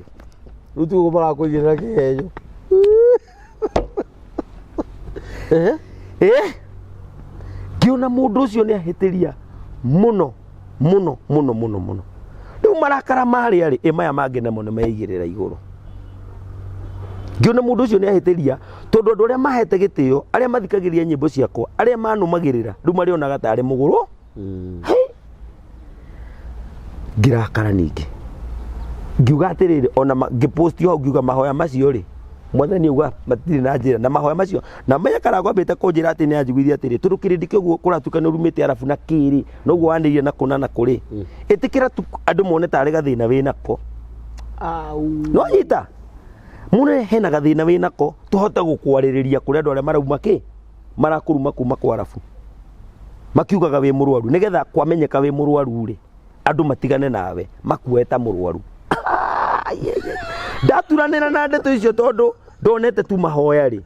Rĩu tiguo marakũigĩrĩra kĩgenyo. Eh? Eh? Ngĩona mũndũ ũcio nĩ ahĩtĩria mũno mũno mũno mũno mũno. Rĩu marakara marĩa rĩ, ĩ maya mangĩ namo nĩ meigĩrĩra igũrũ. Ngĩona mũndũ ũcio nĩ ahĩtĩria tondũ andũ arĩa mahete gĩtĩo, arĩa mathikagĩrĩria nyĩmbo ciakwa, arĩa manũmagĩrĩra, rĩu marĩonaga tarĩ mũgũrũ. Hei! Ngĩrakara ningĩ. Ngiuga atĩrĩrĩ, ona ngĩpost hau ngiuga mahoya macio rĩ, mwathani auga matirĩ na njĩra na mahoya macio na menya Karangũ ambĩte kũnjĩra atĩ nĩ anjiguithia atĩrĩ tondũ kĩrĩndĩ kĩu kũratuĩka nĩ ũrumĩte arabu na kĩrĩ noguo wanĩrĩire na kũna na kũrĩ ĩtĩkĩra tu andũ mone tarĩ gathĩna wĩ nako. Au. No nyita mone hena gathĩna wĩ nako tũhote gũkwarĩrĩria kũrĩ andũ arĩa marauma kĩ marakũruma kuma kwa arabu makiugaga wĩ mũrwaru nĩgetha kwamenyeka wĩ mũrwaru rĩ andũ matigane nawe makuoe ta mũrwaru. Ndaturanĩra na ndeto icio tondũ ndonete tu mahoya rĩ,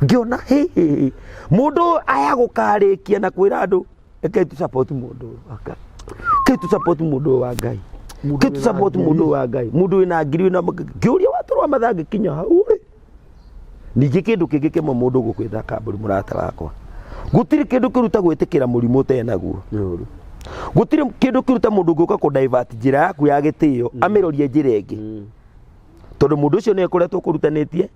ngĩona hĩ mũndũ aya gũkarĩkia na kwĩra andũ rekei tu support mũndũ ũyũ wa Ngai, rekei tu support mũndũ ũyũ wa Ngai, rekei tu support mũndũ ũyũ wa Ngai, mũndũ wĩna ngiri wĩna ngĩũria watũrwa mathaa ngĩkinya hau rĩ. Ningĩ kĩndũ kĩngĩ kĩmwe mũndũ ũgũkwĩta kambũri mũrata wakwa, gũtirĩ kĩndũ kĩruta gwĩtĩkĩra mũrimũ ũtarĩ naguo. Gũtirĩ kĩndũ kĩruta mũndũ ũngĩũka kũ divert njĩra yaku ya gĩtĩo amĩrorie njĩra ĩngĩ. Tondũ mũndũ ũcio nĩwe ũkoretwo ũkũrutanĩtie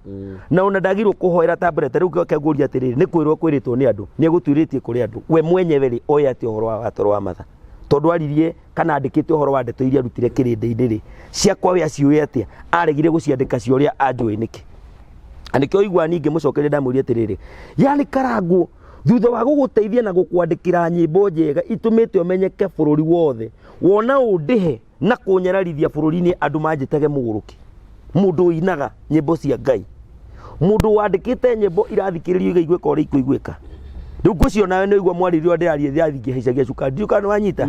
na ona ndagĩrĩirwo kũhoera tablet. Rĩu kĩo kĩngũria atĩrĩrĩ, nĩ kwĩrwo kwĩrĩtwo nĩ andũ, nĩ egũtuĩrĩtie kũrĩ andũ. We mwenyewe rĩ, oĩ atĩa ũhoro wa watoro wa matha? Tondũ aririe kana andĩkĩte ũhoro wa ndeto iria arutire kĩrĩndĩ-inĩ rĩ, ciakwa we aciũĩ atĩa? Aregire gũciandĩka cia ũrĩa anjũĩ nĩkĩ? Na nĩkĩo ũiguaga niĩ ngĩmũcokeria ndamũria atĩrĩrĩ, yani Karangũ thutha wa gũgũteithia na gũkwandĩkĩra nyĩmbo njega itũmĩte ũmenyeke bũrũri wothe, wona ũndĩhe na kũnyararithia bũrũri-inĩ andũ manjĩtage mũgũrũki, mũndũ ũinaga nyĩmbo cia Ngai, mũndũ wandĩkĩte nyĩmbo irathikĩrĩrio ikaiguĩka ũrĩa ikuiguĩka. Rĩu ngwĩciria nawe nĩ ũigua mwarĩrie ũrĩa ndĩraria ndĩrathiĩ ngĩhaicagia cukari, ndiũĩ kana nĩ wanyita.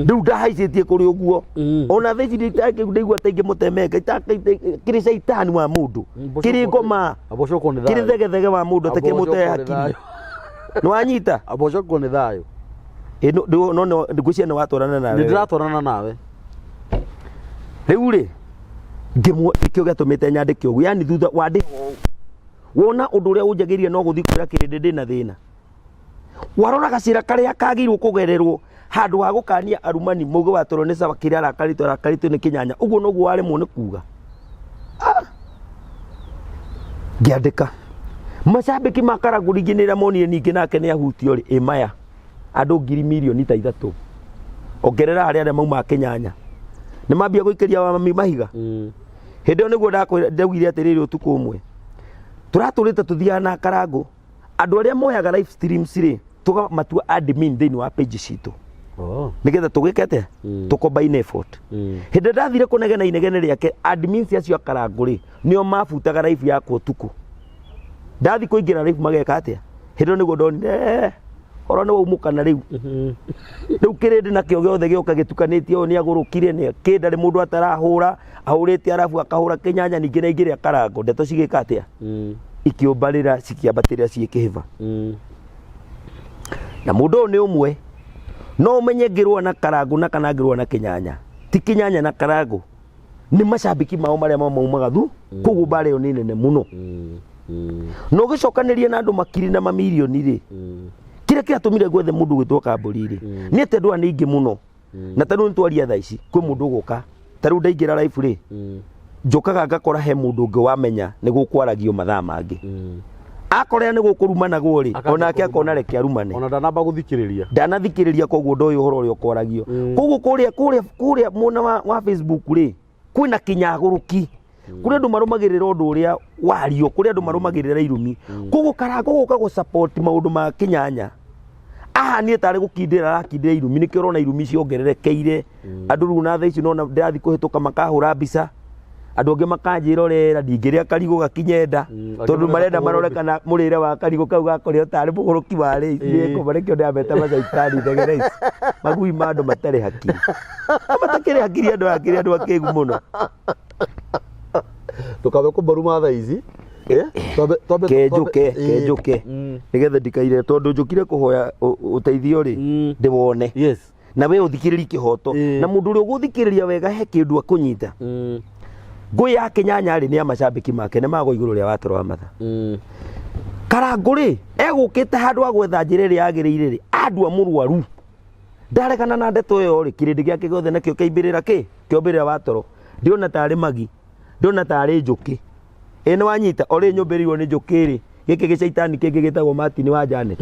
Rĩu ndahaicĩtie kũrĩ ũguo. Ona thaa ici ndaigua ta ingĩmũtemenga, kĩrĩ caitani wa mũndũ, kĩrĩ ngoma, Abocokwo nĩ kĩrĩ thayũ. thegethege wa mũndũ atakĩmũte hakiri. Nĩ wanyita? Abocokwo nĩ thayũ. Ĩ, no ngwĩciria nĩ watwarana nawe. Nĩ ndĩratwarana nawe. Rĩu rĩ, ngĩmwo nĩkĩo gĩatũmĩte nyandĩke ũguo, yani thutha wandĩhwo ũũ, wona ũndũ ũrĩa ũnjagĩrĩire no gũthiĩ kwĩra kĩrĩndĩ ndĩna thĩna. Warora gacĩra karĩa kagĩrĩirwo kũgererwo handũ ha gũkania arumani mauge watoro nĩ sawa, kĩrĩa arakarĩtwo arakarĩtwo nĩ kĩnyanya, ũguo noguo waremwo nĩ kuga. Ngĩandĩka macambĩki ma Karangũ ningĩ nĩ monire ningĩ nake nĩ ahutio rĩ, ĩ maya andũ ngiri mirioni ta ithatũ ongerera harĩa arĩa maumaga kĩnyanya nĩ mambia gũikĩria mami mahiga. Hĩndĩ ĩyo nĩguo ndakwĩra ndaugire atĩrĩrĩ, ũtukũ ũmwe tũratũrĩte tũthiaga na Karangũ, andũ arĩa moyaga live streams rĩ tũkamatua admin thĩinĩ wa page citũ nĩgetha tũgĩke atĩa, tũ combine effort. Hĩndĩ ĩrĩa ndathire kũnegena inegene rĩake, admins acio a Karangũ rĩ nĩo mabutaga live yakwa ũtukũ. Ndathi kũingĩra live mageka atĩa? Hĩndĩ ĩyo nĩguo ndonire ũhoro nĩ waumũkana rĩu. Rĩu kĩrĩndĩ nakĩo gĩothe gĩoka gĩtukanĩtie, ũyũ nĩ agũrũkire nĩ kĩ, ndarĩ mũndũ atarahũra, ahũrĩte arabu akahũra kĩnyanya ningĩ na aingĩre Karangũ. Ndeto cigĩka atĩa? Ikĩũmbarĩra cikĩambatĩrĩra ciĩ kĩhĩba. Na mũndũ ũyũ nĩ ũmwe no ũmenye ngĩrũa na Karangũ na kana ngĩrũa na kĩnyanya, ti kĩnyanya na Karangũ, nĩ macambĩki mao marĩa mamaumaga thu. Koguo mbara ĩyo nĩ nene mũno. Na ũgĩcokanĩria na andũ makiri na mamirioni rĩ, kĩrĩa kĩratũmire gwethe mũndũ gwĩtwo Kambũri rĩ, nĩ atĩ andũ aya nĩ aingĩ mũno. Na ta rĩu nĩtwaria thaa ici kwĩ mũndũ ũgũka, ta rĩu ndaingĩra live rĩ, njũkaga ngakora he mũndũ ũngĩ wamenya nĩ gũkwaragio mathaa mangĩ. Akorera nĩ gũkũrumanagwo rĩ, Akambia onake akona kũrumana. reke arumane. Ona ndanamba gũthikĩrĩria. Ndanathikĩrĩria, koguo ndoĩ ũhoro ũrĩa ũkwaragio. Koguo kũrĩa kũrĩa kũrĩa mwena wa Facebook rĩ, kwĩna kĩnyagũrũki. Kũrĩ andũ marũmagĩrĩra ũndũ ũrĩa wario, kũrĩ andũ marũmagĩrĩra irumi. Koguo Karangũ gũka gũ support maũndũ ma kĩnyanya, ahanie tarĩ gũkindĩra arakindĩra irumi, nĩkĩo ũrona irumi ciongererekeire. Andũ rĩu na thaa ici nona ndĩrathiĩ kũhĩtũka makahũra mbica. Andũ angĩ makanjĩrorera ndingĩrĩa karigũ gakinye nda tondũ marenda marore kana mũrĩre wa karigũ kau gakũrĩa tarĩ mũgũrũki warĩ nĩkũma nĩkĩo ndĩrameta macaitani thegere ici magui ma andũ matarĩ hakiri matakĩrĩ hakiri andũ akĩrĩ andũ akĩgu mũno. Ndũkambe kũmbaruma thaa ici. Kenjũke kenjũke nĩgetha ndikaire tondũ njũkire kũhoya ũteithio rĩ ndĩwone. Yes. Na we ũthikĩrĩrie kĩhoto na mũndũ ũrĩa ũgũthikĩrĩria wega he kĩndũ akũnyita. Ngũĩ ya Kĩnyanya rĩ nĩ ya macambĩki make nĩ magwa igũrũ rĩa Watoro wa Matha. Karangũ rĩ egũkĩte handũ ha gwetha njĩra ĩrĩa yagĩrĩire rĩ andua mũrwaru ndaregana na ndeto ĩyo rĩ kĩrĩndĩ gĩake gĩothe nakĩo kĩaibĩrĩra kĩ kĩombĩrĩra Watoro ndĩona tarĩ magi ndĩona tarĩ njũkĩ ĩ nĩ wanyita orĩ nyũmbĩrĩirwo nĩ njũkĩ rĩ gĩkĩ gĩcaitani kĩngĩ gĩtagwo Martin wa Janet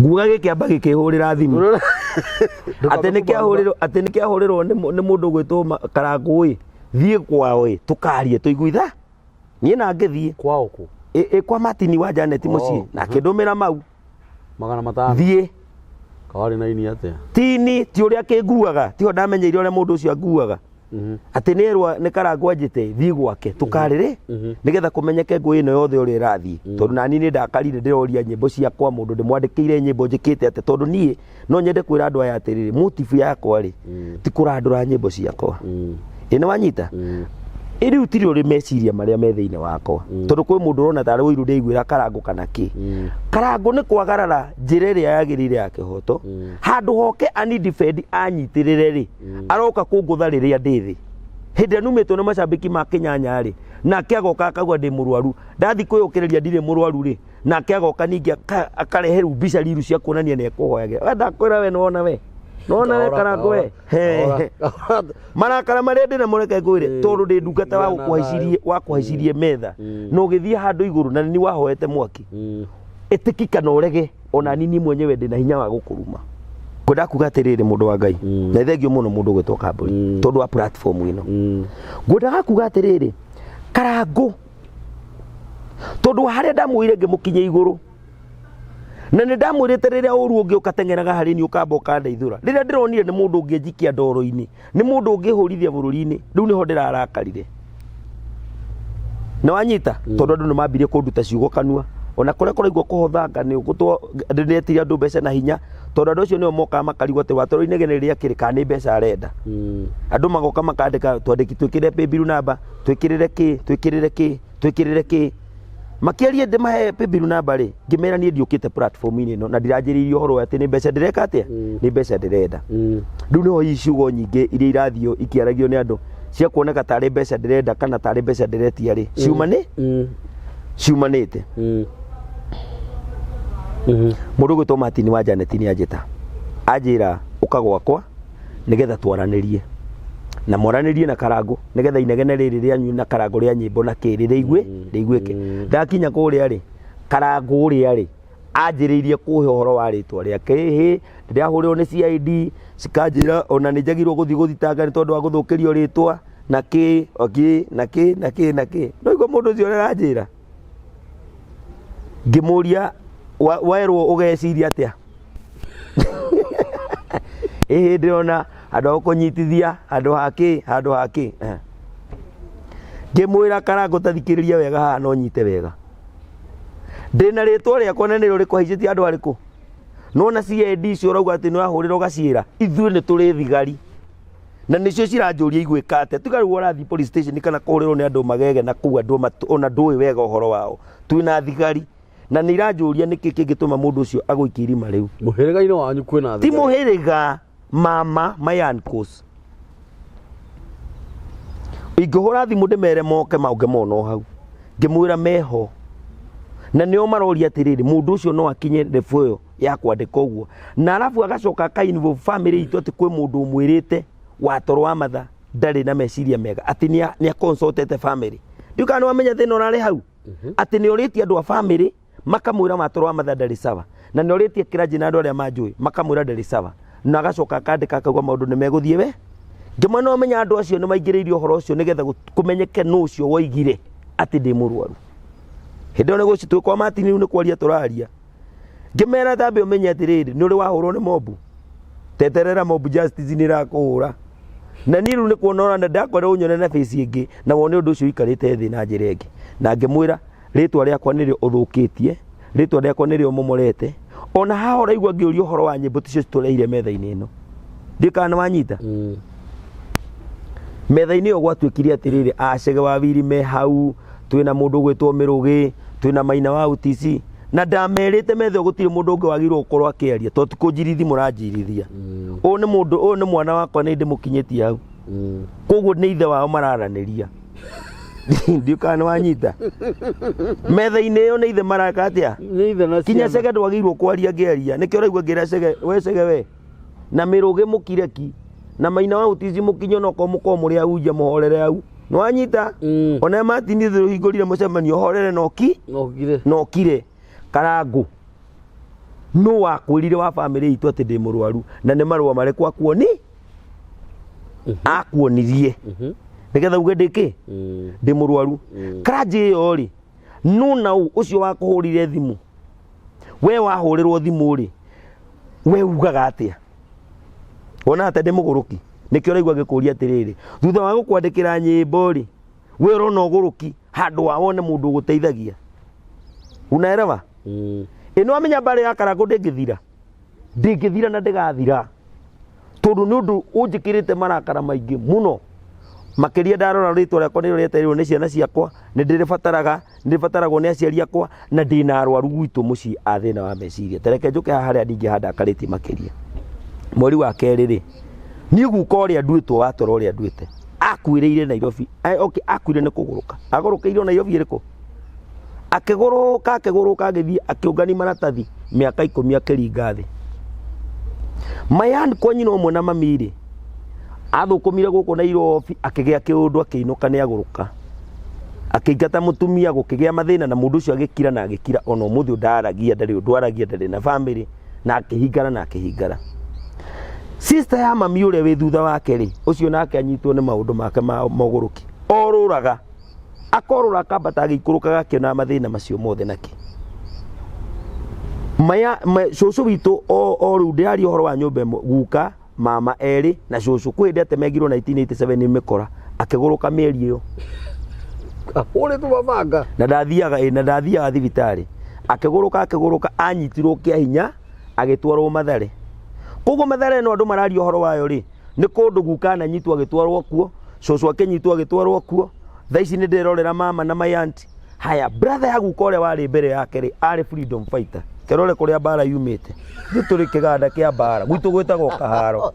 nguga gĩkĩamba gĩkĩhũrĩra thimũ atĩ nĩ kĩahũrĩrwo atĩ nĩ kĩahũrĩrwo nĩ mũndũ ũgwĩtwo Karangũ ĩ thiĩ kwao ĩ tũkarie tũiguitha niĩ na ngĩthiĩ kwao kũ ĩ kwa Martin wa Janet mũciĩ na akĩndũmĩra mau 500 thiĩ kawarĩ na ini atĩa tini ti ũrĩa kĩnguaga tiho ndamenyeire ũrĩa mũndũ ũcio anguaga atĩ nĩ erwa nĩ Karangũ anjĩte thiĩ gwake tũkarĩrĩ nĩgetha kũmenyeke ngũĩ ĩno yothe ũrĩa ĩrathiĩ tondũ nani nĩ ndakarire ndĩroria nyĩmbo ciakwa mũndũ ndĩmwandĩkĩire nyĩmbo njĩkĩte atĩ tondũ niĩ no nyende kwĩra andũ aya atĩrĩrĩ motive yakwa rĩ ti kũrandũra nyĩmbo ciakwa ĩ nĩ wanyita rĩu tirĩ ũrĩ meciria marĩa me thĩinĩ wakwa tondũ kwĩ mũndũ ũrona tarĩ ũiru ndĩiguĩra Karangũ kana kĩ Karangũ nĩ kwagarara njĩra ĩrĩa yagĩrĩire ya kĩhoto handũ hoke ani defend anyitĩrĩre rĩ aroka kũngũtha rĩrĩa ndĩ thĩ hĩndĩ ĩrĩa numĩtwo nĩ macambĩki ma Kĩnyanya rĩ nake agoka akauga ndĩ mũrwaru ndathi kwĩyũkĩrĩria ndirĩ mũrwaru rĩ nake agoka ningĩ akarehe rĩu mbica riru cia kuonania nĩ ekũhoyagĩra we ndakwĩra we nĩwona we nĩwona we Karangũ we marakara marĩa ndĩna mũreke ngwĩre tondũ ndĩ ndungata wa gũkũhaicirie wa kũhaicirie metha na ũgĩthiĩ handũ igũrũ na nĩ wahoete mwaki ĩtĩki kana ũrege ona nini mwenyewe ndĩna hinya wa gũkũruma ngwenda kuga atĩrĩrĩ mũndũ wa Ngai na thengio mũno mũndũ ũgwĩtwo Kambũri tondũ wa platform ĩno ngwendaga kuga atĩrĩrĩ Karangũ tondũ harĩa ndamwĩire ngĩmũkinyia igũrũ na nĩ ndamwĩrĩte rĩrĩa ũru ũngĩ ũkateng'eraga harĩ niĩ ũkamba ũkandeithũra rĩrĩa ndĩronire nĩ mũndũ ũngĩnjikia ndoro-inĩ nĩ mũndũ ũngĩhũrithia bũrũri-inĩ rĩu nĩho ndĩrarakarire na wanyita tondũ andũ nĩ mambirie kũnduta ciugo kanua ona kũrĩa kũraigua kũhothanga nĩ ũgũtwo ndĩnetirie andũ mbeca na hinya tondũ andũ acio nĩo mokaga makarigwo atĩ Watoro inegene rĩrĩa akĩrĩ kana nĩ mbeca arenda andũ magoka makandĩka twandĩki twĩkĩrĩre paybill number twĩkĩrĩre kĩ twĩkĩrĩre kĩ twĩkĩrĩre kĩ makĩaria ndĩmahe paybill number rĩ ngĩmera niĩ ndiũkĩte platform-inĩ ĩno na ndiranjĩrĩirie ũhoro atĩ nĩ mbeca ndĩreka atĩa nĩ mbeca ndĩrenda rĩu nĩho hihi ciugo nyingĩ iria irathiĩ ikĩaragio nĩ andũ cia kuoneka tarĩ mbeca ndĩrenda kana tarĩ mbeca ndĩretia rĩ ciumani ciumanĩte mũndũ ũgwĩtwo Martin wa Janet nĩ anjĩta anjĩra ũka gwakwa nĩgetha twaranĩrie na mwaranĩrie na Karangũ nĩgetha inegene rĩrĩ rĩanyu na Karangũ rĩa nyĩmbo na kĩrĩ rĩigue rĩiguĩke ndakinya kũrĩa rĩ Karangũ ũrĩa rĩ anjĩrĩirie kũhe ũhoro wa rĩtwa rĩake ĩhĩ ndĩrahũrĩrwo nĩ CID cikanjĩra ona nĩ njagĩrĩirwo gũthiĩ gũthitanga nĩ tondũ wa gũthũkĩrio rĩtwa na kĩ kĩ na kĩ na kĩ na kĩ no igua mũndũ ũcio ũrĩa aranjĩra ngĩmũria werwo ũgeciria atĩa ĩhĩ ndĩrona handũ ha gũkũnyitithia handũ ha kĩ handũ ha kĩ ngĩmwĩra Karangũ tathikĩrĩria wega haha no nyite wega ndĩna rĩtwa rĩakwa na nĩrĩo rĩkũhaicĩtie andũ arĩkũ nona CID icio ũrauga atĩ nĩ wahũrĩra ũgaciĩra ithuĩ nĩ tũrĩ thigari na nĩcio ciranjũria igwĩka atĩa tiga rĩu ũrathiĩ police station kana kũhũrĩrwo nĩ andũ magege na kũu andũ ona ndũĩ wega ũhoro wao twĩna thigari na nĩ iranjũria nĩkĩ kĩngĩtũma mũndũ ũcio agũikie irima rĩu mũhĩrĩga-inĩ wanyu kwĩna ti mũhĩrĩga mama my uncles ingĩhũra thimũ ndĩmere moke mauge mona o hau ngĩmwĩra meho na nĩo maroria atĩrĩrĩ mũndũ ũcio no akinye level ĩyo ya kwandĩka ũguo na arabu agacoka aka involve family itũ atĩ kwĩ mũndũ ũmwĩrĩte Watoro wa Matha ndarĩ na meciria mega atĩ nĩ consultete family ndiũ kana nĩ wamenya thĩna ũrarĩ hau atĩ nĩ ũrĩtie andũ a family makamwĩra Watoro wa Matha ndarĩ sawa na nĩ ũrĩtie kĩranjĩ na andũ arĩa manjũĩ makamwĩra ndarĩ sawa na agacoka akandĩka akauga maũndũ nĩ megũthiĩ we ngĩmwe no menya andũ acio nĩ maingĩrĩirie ũhoro ũcio nĩgetha kũmenyeke nũ ũcio woigire atĩ ndĩ mũrwaru hĩndĩ ĩyo nĩ gũci kwa Martin rĩu nĩ kwaria tũraria ngĩmera tambe ũmenye atĩrĩrĩ nĩ ũrĩ wahũrwo nĩ mobu Teterera mob justice nĩ ĩrakũhũra. Na niĩ rĩu nĩ kuona ũrona ndakwenda ũnyone na face ĩngĩ na wone ũndũ ũcio ũikarĩte thĩ na njĩra ĩngĩ. Na ngĩmwĩra rĩtwa rĩakwa nĩrĩo ũthũkĩtie, rĩtwa rĩakwa nĩrĩo ũmomorete. Ona haha ũraigua ngĩũria ũhoro wa nyĩmbo ticio citũreire metha-inĩ ĩno. Ndiũĩ kana nĩ wanyita. Metha-inĩ ĩyo gwatuĩkire atĩrĩrĩ, acege wa wiri me hau, twĩna mũndũ ũgwĩtwo Mĩrũgĩ, twĩna Maina wa UTC. Na ndamerĩte metha ĩyo gũtirĩ mũndũ ũngĩ wagĩrĩirwo gũkorwo akĩaria tondũ ti kũnjirithia mũranjirithia. Ũyũ nĩ mũndũ, ũyũ nĩ mwana wakwa nĩ ndĩmũkinyĩtie hau. Koguo nĩ ithe wao mararanĩria. Ndiũĩ kana nĩ wanyita. Metha-inĩ ĩyo nĩ ithe mareka atĩa? Nĩ ithe na Kinya ciana. Chege ndwagĩrĩirwo kwaria ngĩaria. Nĩkĩo ũraigua ngĩra Chege, we Chege we. Na Mĩrũgĩ mũkireki. Na Maina wa UTC mũkinye onokorwo mũkorwo mũrĩ ahunjia mũhorere hau. Nĩ wanyita? Ona Martin ithuĩ ũhingũrire mũcemanio horere na ũki? Nokire. Na ũkire. Karangũ. Nũ wakwĩrire wa bamĩrĩ itũ atĩ ndĩ mũrwaru na nĩ marũa marĩkũ akuoni? Akuonirie. Nĩgetha uge ndĩ kĩ? Ndĩ mũrwaru. Karanjĩ ĩyo rĩ, nũ na ũ ũcio wakũhũrire thimũ? We wahũrĩrwo thimũ rĩ, we ugaga atĩa? Wonaga ta ndĩ mũgũrũki? Nĩkĩo ũraigua ngĩkũria atĩrĩrĩ, thutha wa gũkwandĩkĩra nyĩmbo rĩ, we ũrona ũgũrũki handũ wa wone mũndũ ũgũteithagia. Unaelewa? Ĩ nĩwamenya mbarĩ ya Karangũ ndĩngĩthira? Ndĩngĩthira na ndĩgathira. Tondũ nĩ ũndũ ũnjĩkĩrĩte marakara maingĩ mũno. Makĩria ndarora rĩtwa rĩakwa nĩrĩo rĩetereirwo nĩ ciana ciakwa, nĩ ndĩrĩbataraga, nĩ ndĩbataragwo nĩ aciari akwa, na ndĩna arwaru gwitũ mũciĩ a thĩna wa meciria. Ta reke njũke haha harĩa ndingĩhandakarĩtie makĩria. Mweri wa kerĩ rĩ, niĩ guka ũrĩa nduĩtwo wa toro ũrĩa nduĩte, akuĩrĩire Nairobi. Okay, akuire nĩ kũgũrũka. Agũrũkĩire Nairobi ĩrĩkũ? Akĩgũrũka, akĩgũrũka, agĩthiĩ akĩũngania maratathi mĩaka ikũmi akĩringa thĩ. Mayan kwa nyina ũmwe na mami rĩ, athũkũmire gũkũ Nairobi akĩgĩa kĩũndũ akĩinũka nĩ agũrũka. Akĩingata mũtumia gũkĩgĩa mathĩna na mũndũ ũcio agĩkira na agĩkira ona ũmũthĩ ndaragia ndarĩ ũndũ aragia ndarĩ na family na akĩhingara na akĩhingara. Sister ya mami ũrĩa wĩ thutha wake rĩ, ũcio nake anyitwo nĩ maũndũ make ma mogũrũki. Orũraga. Akorũra akambata agĩikũrũkaga akĩonaga mathĩna macio mothe nake. Maya, cũcũ witũ o rĩu ndĩraria ũhoro wa nyũmba ĩmwe, guka, mama erĩ na cũcũ. Kwĩ hĩndĩ atemengirwo 1987 nĩ mĩkora, akĩgũrũka mĩeri ĩyo. Ahũrĩtwo mabanga. Na ndathiaga, ĩ, na ndathiaga thibitarĩ. Akĩgũrũka, akĩgũrũka, anyitirwo kĩa hinya, agĩtwarwo Mathare. Koguo Mathare ĩno andũ mararia ũhoro wayo rĩ, nĩ kũndũ guka ananyitwo agĩtwarwo kuo, cũcũ akĩnyitwo agĩtwarwo kuo. Thaa ici nĩ ndĩrorera mama na my auntie. Haya, brother ya guka ũrĩa warĩ mbere yake rĩ, arĩ freedom fighter. Kĩrore kũrĩa mbara yumĩte. Ithuĩ tũrĩ kĩganda kĩa mbara, gwitũ gwĩtagwo Kaharo.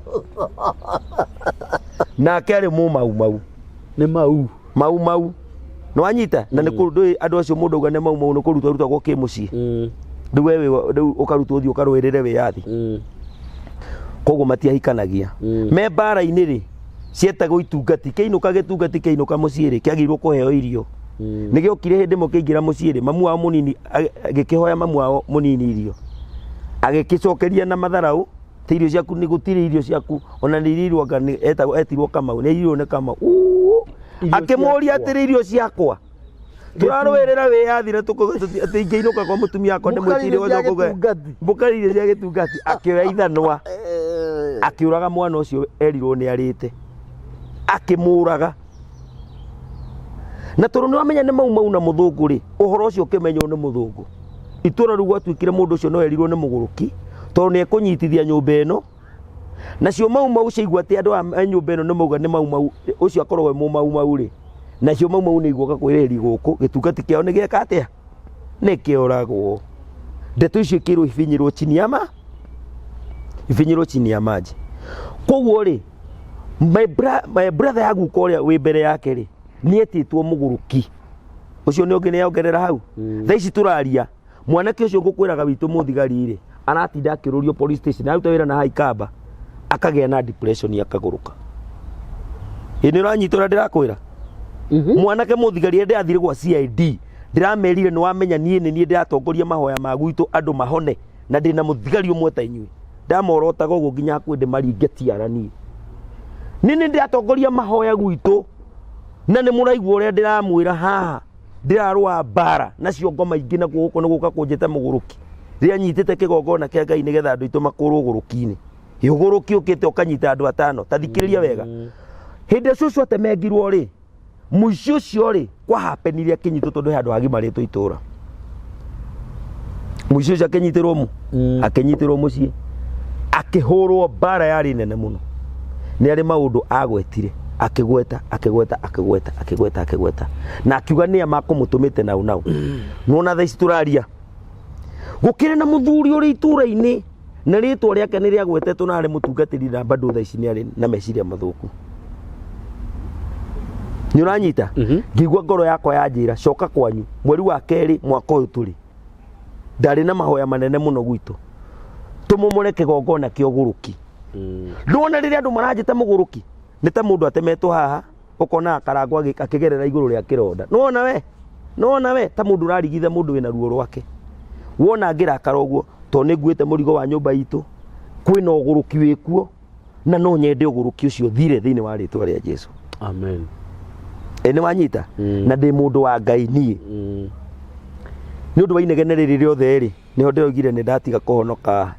Nake arĩ mũmaumau. Nĩ mau. Mau mau. Nĩ wanyita? Na nĩ kũndũ andũ acio mũndũ auga nĩ mau mau nĩ kũrutwo arutagwo kĩmũciĩ. Rĩu we rĩu ũkarutwo ũthiĩ ũkarũĩrĩre wĩyathi. Koguo matiahikanagia. Me mbara-inĩ rĩ, cietagwo itungati. Kĩinũka gĩtungati kĩinũka mũciĩ rĩ, kĩagĩrĩirwo kũheo irio. Nĩ gĩokire hĩndĩ ĩmwe kĩaingĩra mũciĩ rĩ, mamu wao mũnini agĩkĩhoya mamu wao mũnini irio. Agĩkĩcokeria na matharaũ, ti irio ciaku nĩ gũtirĩ irio ciaku, ona nĩ irirwo anga nĩ etagwo etirwo Kamau, nĩ airirwo nĩ Kamau. Uu! Irio Akĩmũria ciakwa. atĩrĩ irio ciakwa. Tũrarũĩrĩra wĩyathi na tũkauga atĩ ingĩinũka kwa mũtumia wakwa Mũkarĩ ndĩmwĩtĩire irio cia ũcoke ũge- gĩtungati. Mũkarĩ irio cia gĩtungati. Akĩoya ithanwa. Akĩũraga mwana ũcio erirwo nĩ arĩte. Akĩmũraga. Na tondũ nĩ wamenya nĩ mau mau na mũthũngũ rĩ, ũhoro ũcio ũkĩmenywo nĩ mũthũngũ. Itũra rĩu gwatuĩkire mũndũ ũcio no erirwo nĩ mũgũrũki, tondũ nĩ ekũnyitithia nyũmba ĩno. Nacio mau mau ciaigua atĩ andũ a nyũmba ĩno nĩ mauga nĩ mau mau, ũcio akoragwo e mũmau mau rĩ, nacio mau mau nĩ igũka kwĩrĩhĩria gũkũ, gĩtungati kĩao nĩ gĩeka atĩa? Nĩ kĩoragwo. Ndeto icio ikĩrwo ibinyĩrwo chini ya ma? Ibinyĩrwo chini ya maji. Koguo rĩ, my brother ya guka ũrĩa wĩ mbere yake rĩ, nĩ etĩtwo mũgũrũki. Ũcio nĩ ũngĩ nĩ ongerera hau. Thaa ici tũraria, mwanake ũcio ngũkwĩraga witũ mũthigari rĩ, aratinda akĩũrũrio police station, aruta wĩra na Haikamba, akagĩa na depression akagũrũka. Ĩ nĩ ũranyita ũrĩa ndĩrakwĩra? Mwanake mũthigari ende athire gwa CID, ndĩramerire nĩ wamenya niĩ nĩ niĩ ndĩratongoria mahoya ma gwitũ andũ mahone, na ndĩna mũthigari ũmwe ta inyuĩ. Ndamorotaga ũguo nginya hakuhĩ ndĩmaringe tiara niĩ. Nĩ nĩ ndĩratongoria mahoya gwitũ, na nĩ mũraigua ũrĩa ndĩramwĩra haha. Ndĩrarũa mbara nacio ngoma ingĩ nakuo gũkũ nĩ gũka kũnjĩta mũgũrũki. Rĩrĩa nyitĩte kĩgongona kĩa Ngai nĩgetha andũ aitũ makũrwo ũgũrũki-inĩ. Ũgũrũki ũkĩte ũkanyita andũ atano. Ta thikĩrĩria wega. Hĩndĩ ĩrĩa cũcũ atemengirwo rĩ, mũici ũcio rĩ, kwahapenire akĩnyitwo tondũ he handũ hagimarĩtwo itũra. Mũici ũcio akĩnyitĩrwo mu, akĩnyitĩrwo mũciĩ, akĩhũrwo mbara yarĩ nene mũno. Nĩ arĩ maũndũ agwetire, akĩgweta, akĩgweta, akĩgweta, akĩgweta, akĩgweta. Na akiuga nĩa makũmũtũmĩte nau nau. Nĩwona thaa ici tũraria. Gũkĩrĩ na mũthuri ũrĩ itũra-inĩ na rĩtwa rĩake nĩ rĩagwetetwo na arĩ mũtungatĩri na bado thaa ici nĩ arĩ na meciria mathũku. Nĩ ũranyita? Ngĩigua ngoro yakwa yanjĩra coka kwanyu mweri wa kerĩ mwaka ũyũ tũrĩ. Ndarĩ na mahoya manene mũno gwitũ. Tũmomore kĩgongona kĩa ũgũrũki. Ndona rĩrĩa andũ maranjĩta mũgũrũki nĩ ta mũndũ atemetwo haha ũkona akarangwo akĩgerera igũrũ rĩa kĩronda. Nĩwona we? Nĩwona we ta mũndũ ũrarigitha mũndũ wĩna ruo rwake. Wona ngĩrakara ũguo tondũ nĩ nguĩte mũrigo wa nyũmba itũ, kwĩna ũgũrũki wĩkuo na no nyende ũgũrũki ũcio ũthire thĩinĩ wa rĩtwa rĩa Jesu. Amen. Ĩ nĩ wanyita? Na ndĩ mũndũ wa Ngai niĩ. Nĩ ũndũ wa inegene rĩrĩ rĩothe rĩ, nĩho ndĩroigire nĩ ndatiga kũhonoka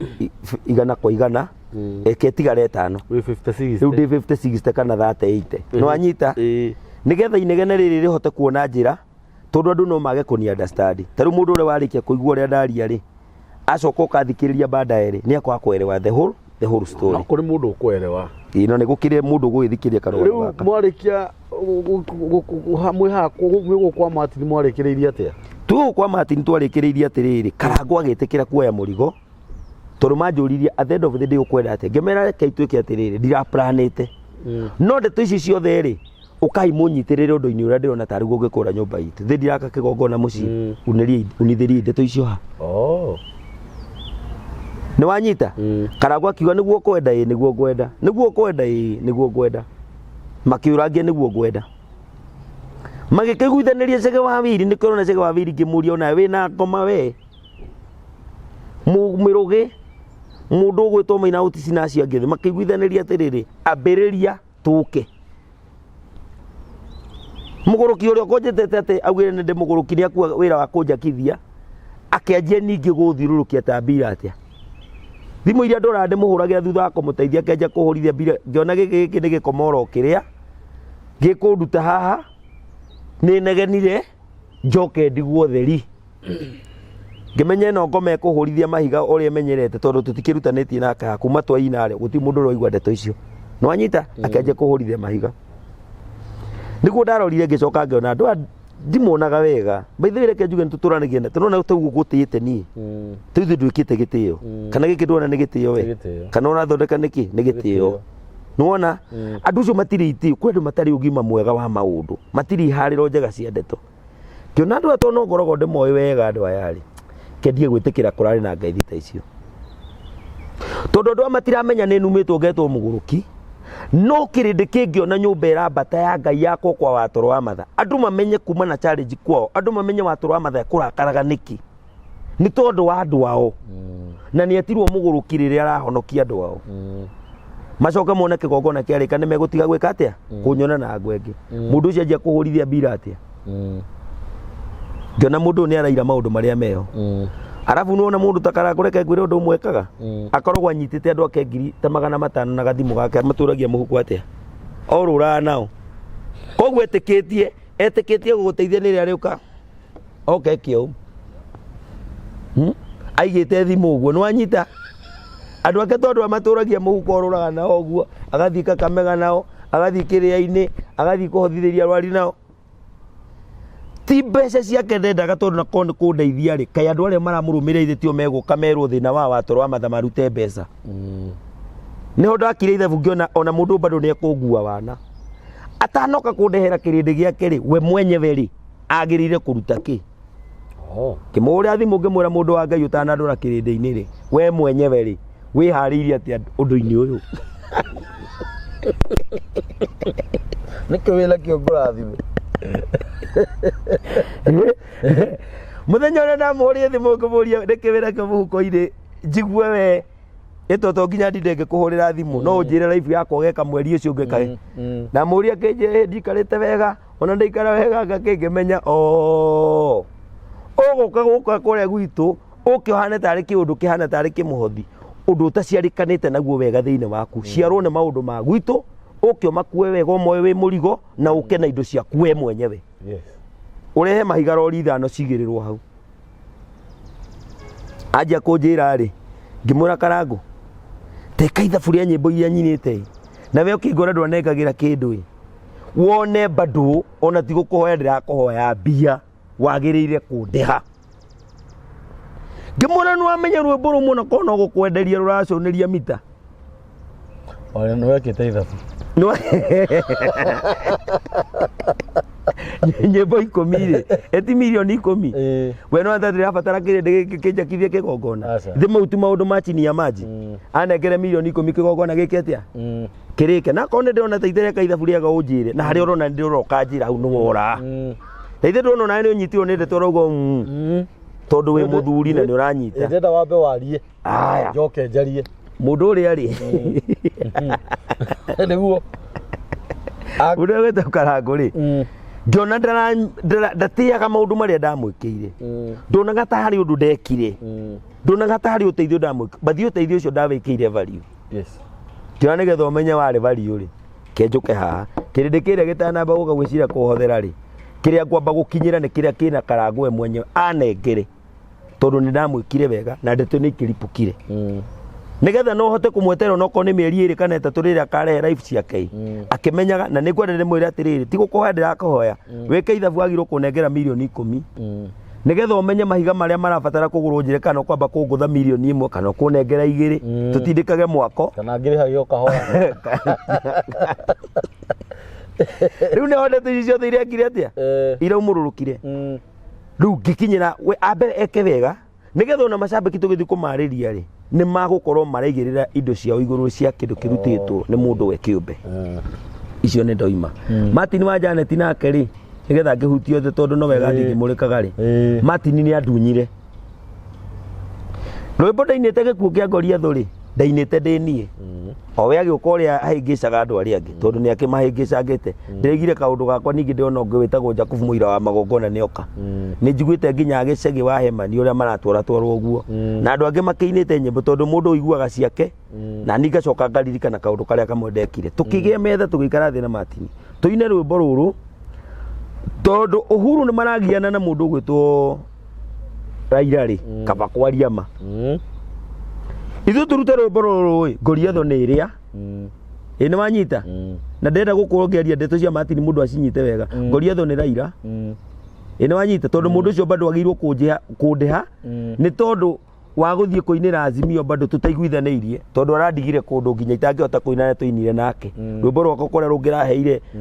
igana kwa igana, eke tigare ĩtano. Wĩ 56. Rĩu ndĩ 50 60 kana 38. Nĩ wanyita? Nĩgetha inegene rĩrĩ rĩhote kuona njĩra, tondũ andũ no mage kũni understand. Ta rĩu mũndũ ũrĩa warĩkia kũigua ũrĩa ndaria rĩ, acoka ũkathikĩrĩria baadaye rĩ, nĩ akwaga kũerewa the whole story. No kũrĩ mũndũ ũkũerewa. Ĩĩ, no nĩ gũkĩrĩ mũndũ ũgũgĩthikĩrĩria karũgano Rĩu gaka. mwarĩkia mwĩ haha mwĩ gũkũ kwa Martin mwarĩkĩrĩirie atĩa? Twĩ gũkũ kwa Martin twarĩkĩrĩirie atĩrĩrĩ, Karangũ agĩtĩkĩra kuoya mũrigo, tondũ manjũririe at the end of the day ũkwenda atĩa? Ngĩmera reke ituĩke atĩrĩrĩ, ndiraplanĩte. No ndeto ici ciothe rĩ, ũkai mũnyitĩrĩre ũndũ-inĩ ũrĩa ndĩrona tarĩ guo ũngĩkũra nyũmba itũ. Thĩ ndiraka kĩgongona mũciĩ, unithĩriai ndeto icio ha. Nĩ wanyita? Karangũ akiuga nĩguo ũkwenda, ĩĩ nĩguo ngwenda. Nĩguo ũkwenda, ĩĩ nĩguo ngwenda. Makĩũrangia nĩguo ngwenda. Magĩkĩiguithanĩria Chege wa Wiri, nĩkĩo ũrona Chege wa Wiri ngĩmũria onawe wĩna ngoma we. Mĩrũgĩ, mũndũ ũgwĩtwo Maina Ũtici na acio angĩ othe makĩiguithanĩria atĩrĩrĩ, ambĩrĩria tũke. Mũgũrũki ũrĩa ũkũnjĩtĩte atĩ augire nĩ ndĩ mũgũrũki nĩ akua wĩra wa kũnjakithia, akĩanjia ningĩ gũthiũrũrũkia ta mbira atĩa. Thimũ iria ndoraga ndĩmũhũragĩra thutha wa kũmũteithia akĩanjia kũhũrithia mbira, ngĩona gĩkĩ gĩkĩ nĩ gĩkomoro kĩrĩa gĩkũnduta haha, nĩ negenire njoke ndigwo theri. Ngĩmenya ĩno ngoma ĩkũhũrithia mahiga ũrĩa ĩmenyerete tondũ tũtikĩrutanĩtie nake haha kuma twaina rĩ, gũtirĩ mũndũ ũraigua ndeto icio. Nĩwanyita? Akĩanjia kũhũrithia mahiga. Nĩguo ndarorire ngĩcoka ngĩona andũ aya ndimonaga wega. By the way reke njuge nĩtũtũranagia na tũrona ta ũguo ngũtĩĩte niĩ. Rĩu ithuĩ ndwĩkĩte gĩtĩo. Kana gĩkĩ ndĩrona nĩ gĩtĩo we. Kana ũrathondeka nĩkĩ? Nĩ gĩtĩo. Nĩwona? Andũ acio matirĩ itĩo, kwĩ andũ matarĩ ũgima mwega wa maũndũ, matirĩ iharĩro njega cia ndeto. Ngĩona andũ aya tondũ no ngoragwo ndĩmoĩ wega andũ aya rĩ, kendie gwĩtĩkĩra kũrarĩ na ngeithi ta icio. Tondũ andũ aya matiramenya nĩ numĩtwo ngetwo mũgũrũki, no kĩrĩndĩ kĩngĩona nyũmba ĩrambata ya Ngai yakwo kwa watoro wa matha, andũ mamenye kuma na challenge kwao, andũ mamenye watoro wa matha ekũrakaraga nĩkĩ. Nĩ tondũ wa andũ ao. Na nĩ etirwo mũgũrũki rĩrĩa arahonokia andũ ao. Macoke mone kĩgongona kĩarĩka nĩ megũtiga gwĩka atĩa? Kũnyona na ngũ ĩngĩ. Mũndũ ũcio anjia kũhũrithia mbira atĩa? Ngĩona mũndũ ũyũ nĩ araira maũndũ marĩa meho. Arabu nĩwona mũndũ ta Karangũ reke ngwĩre ũndũ ũmwe ekaga. Akoragwo anyitĩte andũ ake ngiri ta magana matano na gathimũ gake amatũragia mũhuko atĩa? Orũraga nao. Koguo etĩkĩtie, etĩkĩtie gũgũteithia nĩ rĩrĩa arĩũka oke kĩo. Aigĩte thimũ ũguo nĩwanyita? Andũ ake tondũ amatũragia mũhuko orũraga nao ũguo, agathiĩ Kakamega nao, agathiĩ kĩrĩa-inĩ, agathiĩ kũhothithĩria arwaru nao. Ti mbeca ciake ndendaga tondũ na korwo nĩ kũndeithia rĩ, kaĩ andũ arĩa maramũrũmĩrĩra ithe tio megũka merwo thĩna wa watoro wa matha marute mbeca. Nĩho ndakire ithabu ngĩona ona mũndũ bado nĩ ekũngua wana. Atanoka kũndehera kĩrĩndĩ gĩake rĩ, we mwenyewe rĩ, agĩrĩire kũruta kĩ? Ngĩmũhũrĩra thimũ ngĩmwĩra mũndũ wa Ngai ũtanandwara kĩrĩndĩ-inĩ rĩ, we mwenyewe rĩ, wĩharĩirie atĩa ũndũ-inĩ ũyũ? Nĩkĩo wĩna kĩo ngũrathime. Mũthenya ũrĩa ndamũhũrire thimũ ngĩmũria nĩkĩ wĩna kĩo mũhuko-inĩ, njigue we ĩto to nginya ndinde ngĩkũhũrĩra thimũ, no ũnjĩre life yakwa ũgeka mweri ũcio ũngĩ Ndamũria akĩnjĩra ĩ ndikarĩte wega, ona ndaikara wega ngakĩngĩmenya ũgũka gũka kũrĩa gwitũ ũke ũhane tarĩ kĩũndũ kĩhana tarĩ kĩmũhothi. Ũndũ ũtaciarĩkanĩte naguo wega thĩinĩ waku. Ciarwo nĩ maũndũ ma gwitũ, ũke ũmakue wega ũmoe wĩ mũrigo na ũke na indo ciaku we mwenyewe. Yes. Ũrehe mahiga rori ithano cigĩrĩrwo hau. Anjia kũnjĩra rĩ, ngĩmwĩra Karangũ, teka ithabu rĩa nyĩmbo iria nyinĩte ĩ, na we ũkĩngora ndwanengagĩra kĩndũ ĩ, wone bado ona ti gũkũhoya ndĩrakũhoya mbia, wagĩrĩire kũndĩha. Ngĩmwĩra nĩ wamenya rwĩmbo rũmwe na korwo no gũkwenderia rũracũnĩria mita. Ona nĩ wekĩte ithabu. Nyĩmbo 10 rĩ, eti mirioni 10. Ĩĩ. We no ata ndĩrabatara kĩrĩndĩ gĩkĩ kĩnjakithie kĩgongona. Aca. Thĩ mau ti maũndũ ma chini ya maji. Anengere mirioni 10 kĩgongona gĩke atĩa? Kĩrĩke. Na akorwo nĩ ndĩrona ta itereka ithabu rĩega ũnjĩre. Na harĩa ũrona nĩ ndĩroka njĩra hau nĩ wora. Na ithe ndĩrona onawe nĩ ũnyitirwo nĩ ndeto ũrauga Tondũ wĩ mũthuri na nĩ ũranyita. Ndĩrenda wambe warie. Aya. Njoke njarie. Mũndũ ũrĩa rĩ. Nĩguo. Mũndũ ũrĩa wĩtagwo Karangũ rĩ. Ngĩona ndatĩaga maũndũ marĩa ndamwĩkĩire. Ndonaga ta harĩ ũndũ ndekire. Ndonaga ta harĩ ũteithio ndamwĩkĩire. Bathi ũteithio ũcio ndawĩkĩire value. Yes. Ngĩona nĩgetha ũmenye warĩ value rĩ. Kenjũke haha. Kĩrĩndĩ kĩrĩa gĩtanamba gũka gwĩciria kũhothera rĩ. Kĩrĩa ngwamba gũkinyĩra nĩ kĩrĩa kĩna Karangũ we mwenyewe anengere. Tondũ nĩ ndamwĩkire wega na ndeto nĩ ikĩripũkire. Nĩgetha no hote kũmweterera onokorwo nĩ mĩeri 2 kana 3 rĩrĩa akarehe life ciake. Akĩmenyaga na nĩ ngwenda ndĩmwĩre atĩrĩrĩ, ti gũkũhoya ndĩrakũhoya. Wĩke ithabu wagĩrĩirwo kũnengera mirioni 10. Nĩgetha ũmenye mahiga marĩa marabatara kũgũrwo njĩre kana ũkwamba kũngũtha mirioni 1 kana ũkũnengera 2. Tũtindĩkage mwako. Kana ngĩrĩhagio ũkahoya. Rĩu nĩ honete ici ciothe iria ngire atĩa? Iraumũrũrũkire. Rĩu ngĩkinyĩra we ambe eke wega nĩgetha ona macambĩki tũgĩthiĩ kũmarĩria rĩ, nĩ magũkorwo maraigĩrĩra indo ciao igũrũ cia kĩndũ kĩrutĩtwo nĩ mũndũ we kĩũmbe. Icio nĩ ndoima. Martin wa Janet nake rĩ, nĩgetha ngĩhutie othe tondũ no wega thiĩ ngĩmũrĩkaga rĩ, Martin nĩ andunyire. Rwĩmbo ndainĩte gĩkuũ kĩa Goliathũ rĩ, ndainĩte ndĩ niĩ. O we agĩũka ũrĩa ahĩngĩcaga andũ arĩa angĩ, tondũ nĩ akĩmahĩngĩcangĩte. Ndĩraigire kaũndũ gakwa ningĩ ndĩrona ũngĩ wĩtagwo Jakubu mũira wa magongona nĩ oka. Nĩ njiguĩte nginya gĩcegĩ wa Hemani ũrĩa maratwaratwarwo ũguo. Na andũ angĩ makĩinĩte nyĩmbo tondũ mũndũ ũiguaga ciake. Na niĩ ngacoka ngaririkana kaũndũ karĩa kamwe ndekire. Tũkĩgĩa metha tũgĩikara thĩ na Martin. Tũine rwĩmbo rũrũ tondũ Uhuru nĩ maragiana na mũndũ ũgwĩtwo Raila rĩ, kaba kwaria ma. Ithuĩ tũrute rwĩmbo rũrũ ĩ, Goliathũ nĩ ĩrĩa. Ĩ nĩ wanyita? Na ndĩrenda gũkorwo ngĩaria ndeto cia Martin mũndũ acinyite wega. Goliathũ nĩ Raila. Ĩ nĩ wanyita? Tondũ mũndũ ũcio bado agĩrĩirwo kũndĩha nĩ tondũ wa gũthiĩ kũinĩra Azimio bado tũtaiguithanĩirie, tondũ arandigire kũndũ nginya itangĩhota kũina na tũinire nake. Rwĩmbo rwakwa kũrĩa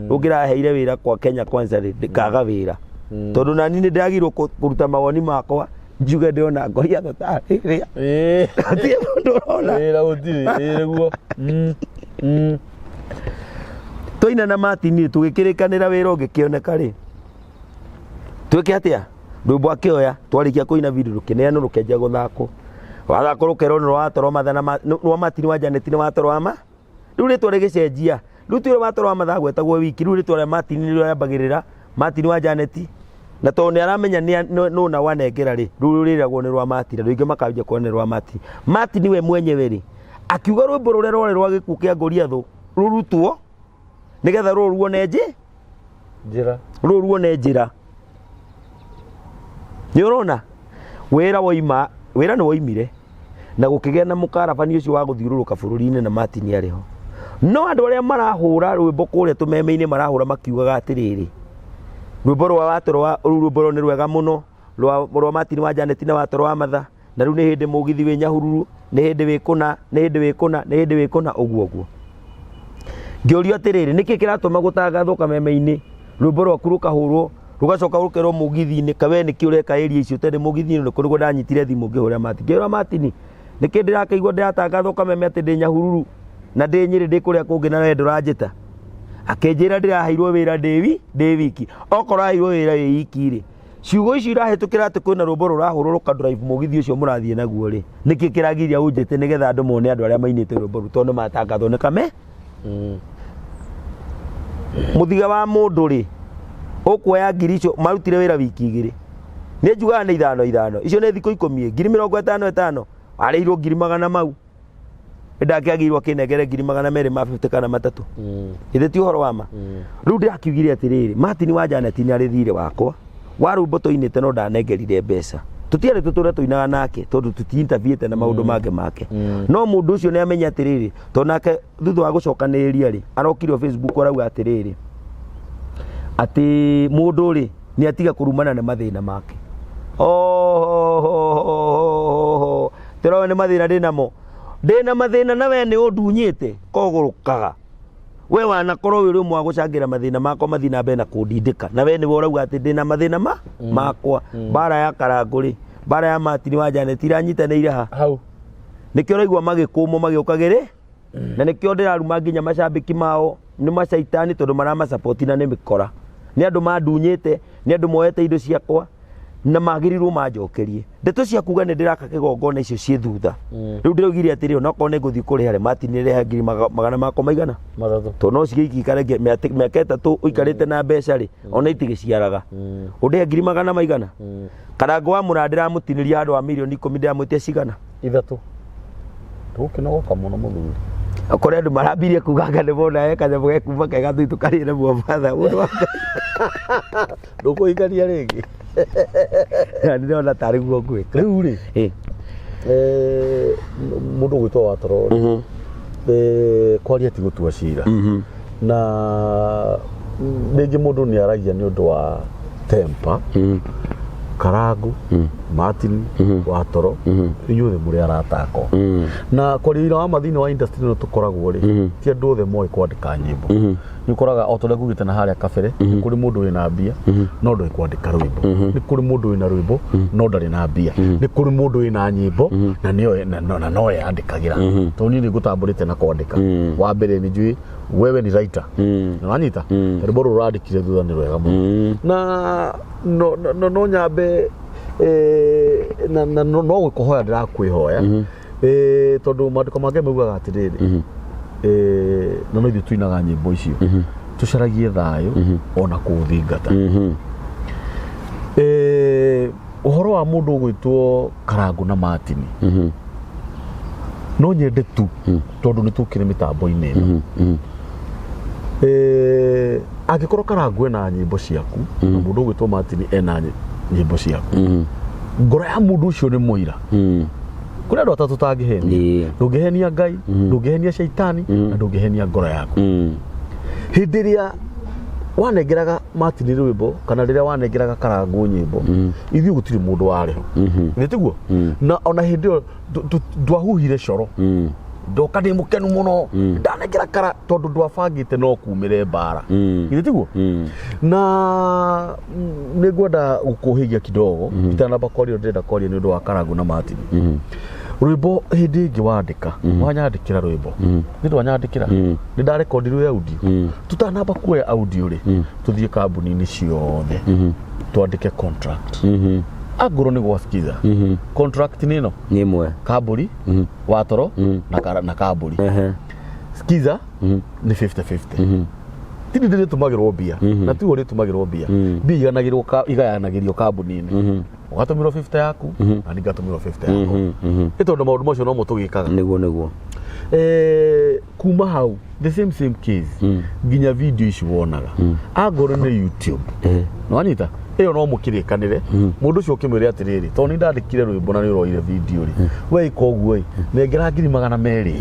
rũngĩraheire wĩra kwa Kenya Kwanza rĩ, ndikaga wĩra. Tondũ nani nĩ ndagĩrĩirwo kũruta mawoni makwa njuge ndĩrona Goliathũ tarĩ ĩrĩa. Hatirĩ mũndũ ũrona. Wĩra gũtirĩ, ĩĩ nĩguo. Twaina na Martin rĩ, tũgĩkĩrĩkanĩra wĩra ũngĩkĩoneka rĩ, twĩke atĩa? Rwĩmbo akĩoya, twarĩkia kũina video rũkĩneanwo rũkĩanjia gũthakwo. Wathakwo rũkerwo nĩ rwa toro matha na rwa Martin wa Janet nĩ wa toro wa ma. Rĩu rĩtwa rĩgĩcenjia. Rĩu ti ũrĩa wa toro wa matha gwetagwo wiki, rĩu rĩtwa rĩa Martin nĩrĩo rĩambagĩrĩra Martin wa Janet. Na tondũ nĩ aramenya nũ na wanengera rĩ, rĩu rĩragwo nĩ rwa Martin, andũ aingĩ makanjia kuona nĩ rwa Martin. Martin we mwenyewe rĩ, akiuga rwĩmbo rũrĩa rwarĩ rwa gĩkuũ kĩa Goliathũ rũrutwo nĩgetha rũrũ ruone njĩra. Rũrũ ruone njĩra. Nĩ ũrona? Wĩra woima, wĩra nĩ woimire na gũkĩgĩa na mũkarabani ũcio wa gũthiũrũrũka bũrũri-inĩ na Martin arĩ ho. No andũ arĩa marahũra rwĩmbo kũrĩa tũmeme-inĩ marahũra makiugaga atĩrĩrĩ, rwĩmbo rwa watoro wa, rũu rwĩmbo rũrũ nĩ rwega mũno, rwa Martin wa Janet na watoro wa Matha, na rĩu nĩ hĩndĩ mũgithi wĩ Nyahururu, nĩ hĩndĩ wĩ kũna, nĩ hĩndĩ wĩ kũna, nĩ hĩndĩ wĩ kũna, ũguo ũguo. Ngĩũrio atĩrĩrĩ, nĩkĩ kĩratũma gũtangathwo kameme-inĩ, rwĩmbo rwaku rũkahũrwo, rũgacoka rũkerwo mũgithi-inĩ, kawe nĩkĩ ũreka area icio ũtarĩ mũgithi-inĩ, nĩkũ nĩguo ndanyitire thimũ ngĩhũrĩra Martin. Ngĩra Martin, nĩkĩ ndĩrakĩigua ndĩratangathwo kameme atĩ ndĩ Nyahururu na ndĩ Nyĩrĩ ndĩ kũrĩa kũngĩ na we ndũranjĩta? Akĩnjĩra ndĩraheirwo wĩra ndĩ wiki. Okorwo aheirwo wĩra wĩ wiki rĩ, ciugo icio irahĩtũkĩra atĩ kwĩna rwĩmbo rũrahũrwo rũka drive mũgithi ũcio mũrathiĩ naguo rĩ, nĩkĩ kĩragiria ũnjĩte nĩgetha andũ mone andũ arĩa mainĩte rwĩmbo rũu tondũ nĩmatangathwo nĩ kame? Mũthiga wa mũndũ rĩ, ũkuoya ngiri icio marutire wĩra wiki igĩrĩ. Nĩ njugaga nĩ ithano ithano, icio nĩ thikũ 10, ngiri mĩrongo ĩtano ĩtano, warĩirwo ngiri magana mau. Ndakĩagĩirwo akĩnengere ngiri magana merĩ ma 50 kana matatũ. Githĩ ti ũhoro wa ma? Rĩu ndĩrakiugire atĩrĩrĩ, Martin wa Janet nĩ arĩ thirĩ wakwa wa rwĩmbo tũinĩte, no ndanengerire mbeca. Tũtiarĩ tũtũre tũinaga nake tondũ tũti-interviewĩte na maũndũ mangĩ make, no mũndũ ũcio nĩ amenya atĩrĩrĩ, tondũ nake thutha wa gũcokanĩrĩria rĩ, arokire o Facebook arauga atĩrĩrĩ, atĩ mũndũ rĩ nĩ atiga kũrumana nĩ mathĩna make. Ohohohohoho, tũroĩ nĩ mathĩna ndĩnamo, ndĩna mathĩna na we nĩ ũndunyĩte kogũrũkaga. We wanakorwo wĩ ũmwe wa gũcangĩra mathĩna makwa mathiĩ na mbere na kũndindĩka, na we nĩwe ũrauga atĩ ndĩna mathĩna ma makwa. Mbara ya Karangũ rĩ, mbara ya Martin wa Janet iranyitanĩire ha? Hau. Nĩkĩo ũraigua magĩkũmwo magĩũkagĩrĩ, na nĩkĩo ndĩraruma nginya macambĩki mao nĩ macaitani, tondũ maramasapoti na nĩ mĩkora, nĩ andũ mandunyĩte, nĩ andũ moete indo ciakwa na magĩrĩirwo manjokerie. Ndeto cia kuga nĩ ndĩraka kĩgongona icio ciĩ thutha. Rĩu ndĩraugire atĩrĩ, onakorwo nĩ ngũthiĩ kũrĩha rĩ, Martin reha ngiri magana makwa maigana matatũ. Tondũ no cigĩikare mĩaka 3 ũikarĩte na mbeca rĩ, ona itigĩciaraga. Ũndĩhe ngiri magana maigana. Karangũ wa mũra ndĩramũtinĩria handũ wa mirioni 10, ndĩramwĩtia cigana? Ithatũ. Ndũgũkĩnogoka mũno, mũthuri. Kũrĩ andũ marambirie kuga anga nĩ mona he kanyamũ gekuma kega tũi tũkarĩre Mombatha. Mũndũ wa Ndũkũhikania rĩngĩ? Ngai, ndĩrona tarĩ guo ngwĩka. Rĩu rĩ, mũndũ ũgwĩtwo Watoro rĩ, kwaria ti gũtua cira, na rĩngĩ mũndũ nĩ aragia nĩ ũndũ wa temper. Karangu, Martin Watoro, inyuothe mũrĩ arata akwa, na kwaria ira wa ma, thĩinĩ wa industry ĩno tũkoragwo rĩ, ti andũ othe moĩ kwandĩka nyĩmbo. Nĩ ũkoraga o ta ũrĩa ngugĩte na harĩa kabere, nĩ kũrĩ mũndũ wĩna mbia no ndoĩ kwandĩka rwĩmbo, nĩ kũrĩ mũndũ wĩna rwĩmbo no ndarĩ na mbia, nĩ kũrĩ mũndũ wĩna nyĩmbo na nĩoĩ na no yandĩkagĩra. Tondũ niĩ nĩ ngũtambũrĩte na kwandĩka wa mbere, nĩ njũĩ wewe ni writer na wanyita rwĩmbo rũrũ ũrandĩkire thutha nĩ rwega mũno, na no nyambe na no gwĩkũhoya ndĩrakwĩhoya, tondũ maandĩko mangĩ maugaga atĩrĩrĩ, na no ithuĩ tuinaga nyĩmbo icio, tũcaragie thayũ ona kũũthingata. Ũhoro wa mũndũ ũgwĩtwo Karangũ na Martin, no nyende tu tondũ nĩ tũkĩrĩ mĩtambo-inĩ ĩno, angĩkorwo Karangũ ena nyĩmbo ciaku na mũndũ ũgwĩtwo Martin ena nyĩmbo ciaku, ngoro ya mũndũ ũcio nĩ mũira. Kũrĩ andũ atatũ tangĩhenia. Ndũngĩhenia Ngai, ndũngĩhenia caitani, na ndũngĩhenia ngoro yaku. Hĩndĩ ĩrĩa wanengeraga Martin rwĩmbo kana rĩrĩa wanengeraga Karangũ nyĩmbo, ithuĩ gũtirĩ mũndũ warĩ ho, nĩ tiguo? Na ona hĩndĩ ĩyo ndwahuhire coro, ndoka ndĩ mũkenu mũno ndanengera kara, tondũ ndwabangĩte no kumĩre mbara, githĩ tiguo? Na nĩ ngwenda gũkũhĩgia kidogo itanamba kwaria. Ndĩrenda kwaria nĩ ũndũ wa Karangũ na Martin. Rwĩmbo hĩndĩ ĩngĩ wandĩka, wanyandĩkĩra rwĩmbo, nĩ ndwanyandĩkĩra, nĩ ndarekondirwo audio. Tutanamba kuoya audio rĩ, tũthiĩ kambuni-inĩ ciothe twandĩke contract. Angorwo nĩ gwasikiza contract nĩ ĩno. Nĩ ĩmwe. Kamburi Watoro na kamburi Skiza nĩ 50-50. Tini ndĩrĩtũmagĩrwo mbia na tiwe ũrĩtũmagĩrwo mbia. Mbia iganagĩrwo igayanagĩrio kambuni-inĩ, ũgatũmĩrwo 50 yaku na niĩ ngatũmĩrwo 50 yakwa, nĩ tondũ maũndũ macio nomo tũgĩkaga. Nĩguo, nĩguo. Kuma hau the same same case nginya video ici wonaga, angorwo nĩ YouTube, nĩwanyita ĩyo, no mũkĩrĩkanĩre mũndũ ũcio ũkĩmwĩre atĩrĩrĩ, tondũ nĩ ndandĩkire rwĩmbo na nĩ ũroire video rĩ, we ĩka ũguo ĩ, nengera ngiri magana merĩ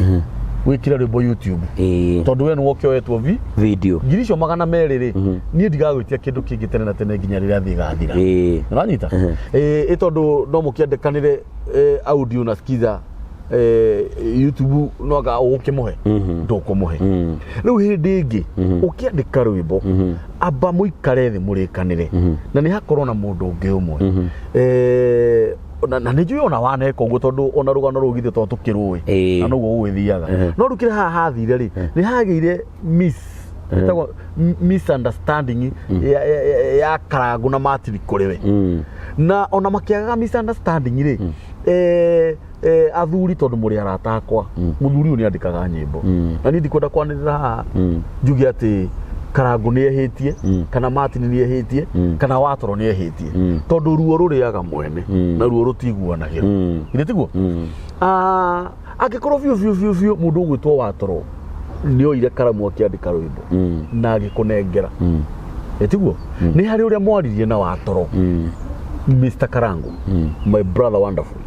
wĩkĩre rwĩmbo YouTube, tondũ we nĩwe ũkĩoetwo vi video. Ngiri icio magana merĩ rĩ, niĩ ndigagwĩtia kĩndũ kĩngĩ tene na tene nginya rĩrĩa thĩ ĩgathira. Nĩwanyita? Ĩ tondũ no mũkĩandĩkanĩre audio na Skiza, YouTube, no anga ũgũkĩmũhe, ndũkũmũhe. Rĩu hĩndĩ ĩngĩ ũkĩandĩka rwĩmbo, amba mũikare thĩ mũrĩkanĩre, na nĩ hakorwo na mũndũ ũngĩ ũmwe. Na nĩ njũĩ ona waneka ũguo, tondũ ona rũgano rũu githĩ to tũkĩrũĩ? Na noguo gũgĩthiaga. No rĩu kĩrĩa haha hathire rĩ, nĩ hagĩire ĩtagwo misunderstanding ya Karangũ na Martin kũrĩ we, na ona makĩagaga misunderstanding rĩ, athuri, tondũ mũrĩ arata akwa, mũthuri ũyũ nĩ andĩkaga nyĩmbo, na niĩ ndikwenda kwanĩrĩra haha njuge atĩ Karangũ nĩ ehĩtie, kana Martin nĩ ehĩtie, kana Watoro nĩ ehĩtie, tondũ ruo rũrĩaga mwene na ruo rũtiguanagĩra. Githĩ tiguo? Angĩkorwo biũ biũ biũ biũ mũndũ ũgwĩtwo Watoro nĩ oire karamu akĩandĩka rwĩmbo na agĩkũnengera, ĩtiguo? Nĩ harĩ ũrĩa mwaririe na Watoro. Mr. Karangu, my brother wonderful,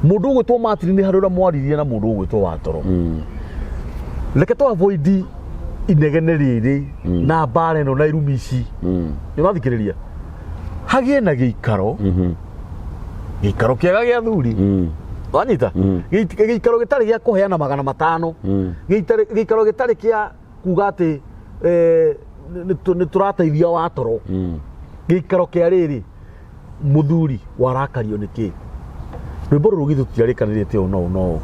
mũndũ ũgwĩtwo Martin, nĩ harĩ ũrĩa mwaririe na mũndũ ũgwĩtwo Watoro. Reke tũ avoid inegene rĩrĩ na mbara ĩno na irumi ici. Nĩ ũrathikĩrĩria? Hagĩe na gĩikaro, gĩikaro kĩega gĩa thuri. Wanyita? Gĩikaro gĩtarĩ gĩa kũheana 500, gĩikaro gĩtarĩ kĩa kuga atĩ nĩ tũrateithia Watoro, gĩikaro kĩa rĩrĩ mũthuri warakario nĩ kĩ rwĩmbo rũrũ githĩ tũtiarĩkanĩrĩte ũũ no ũũ no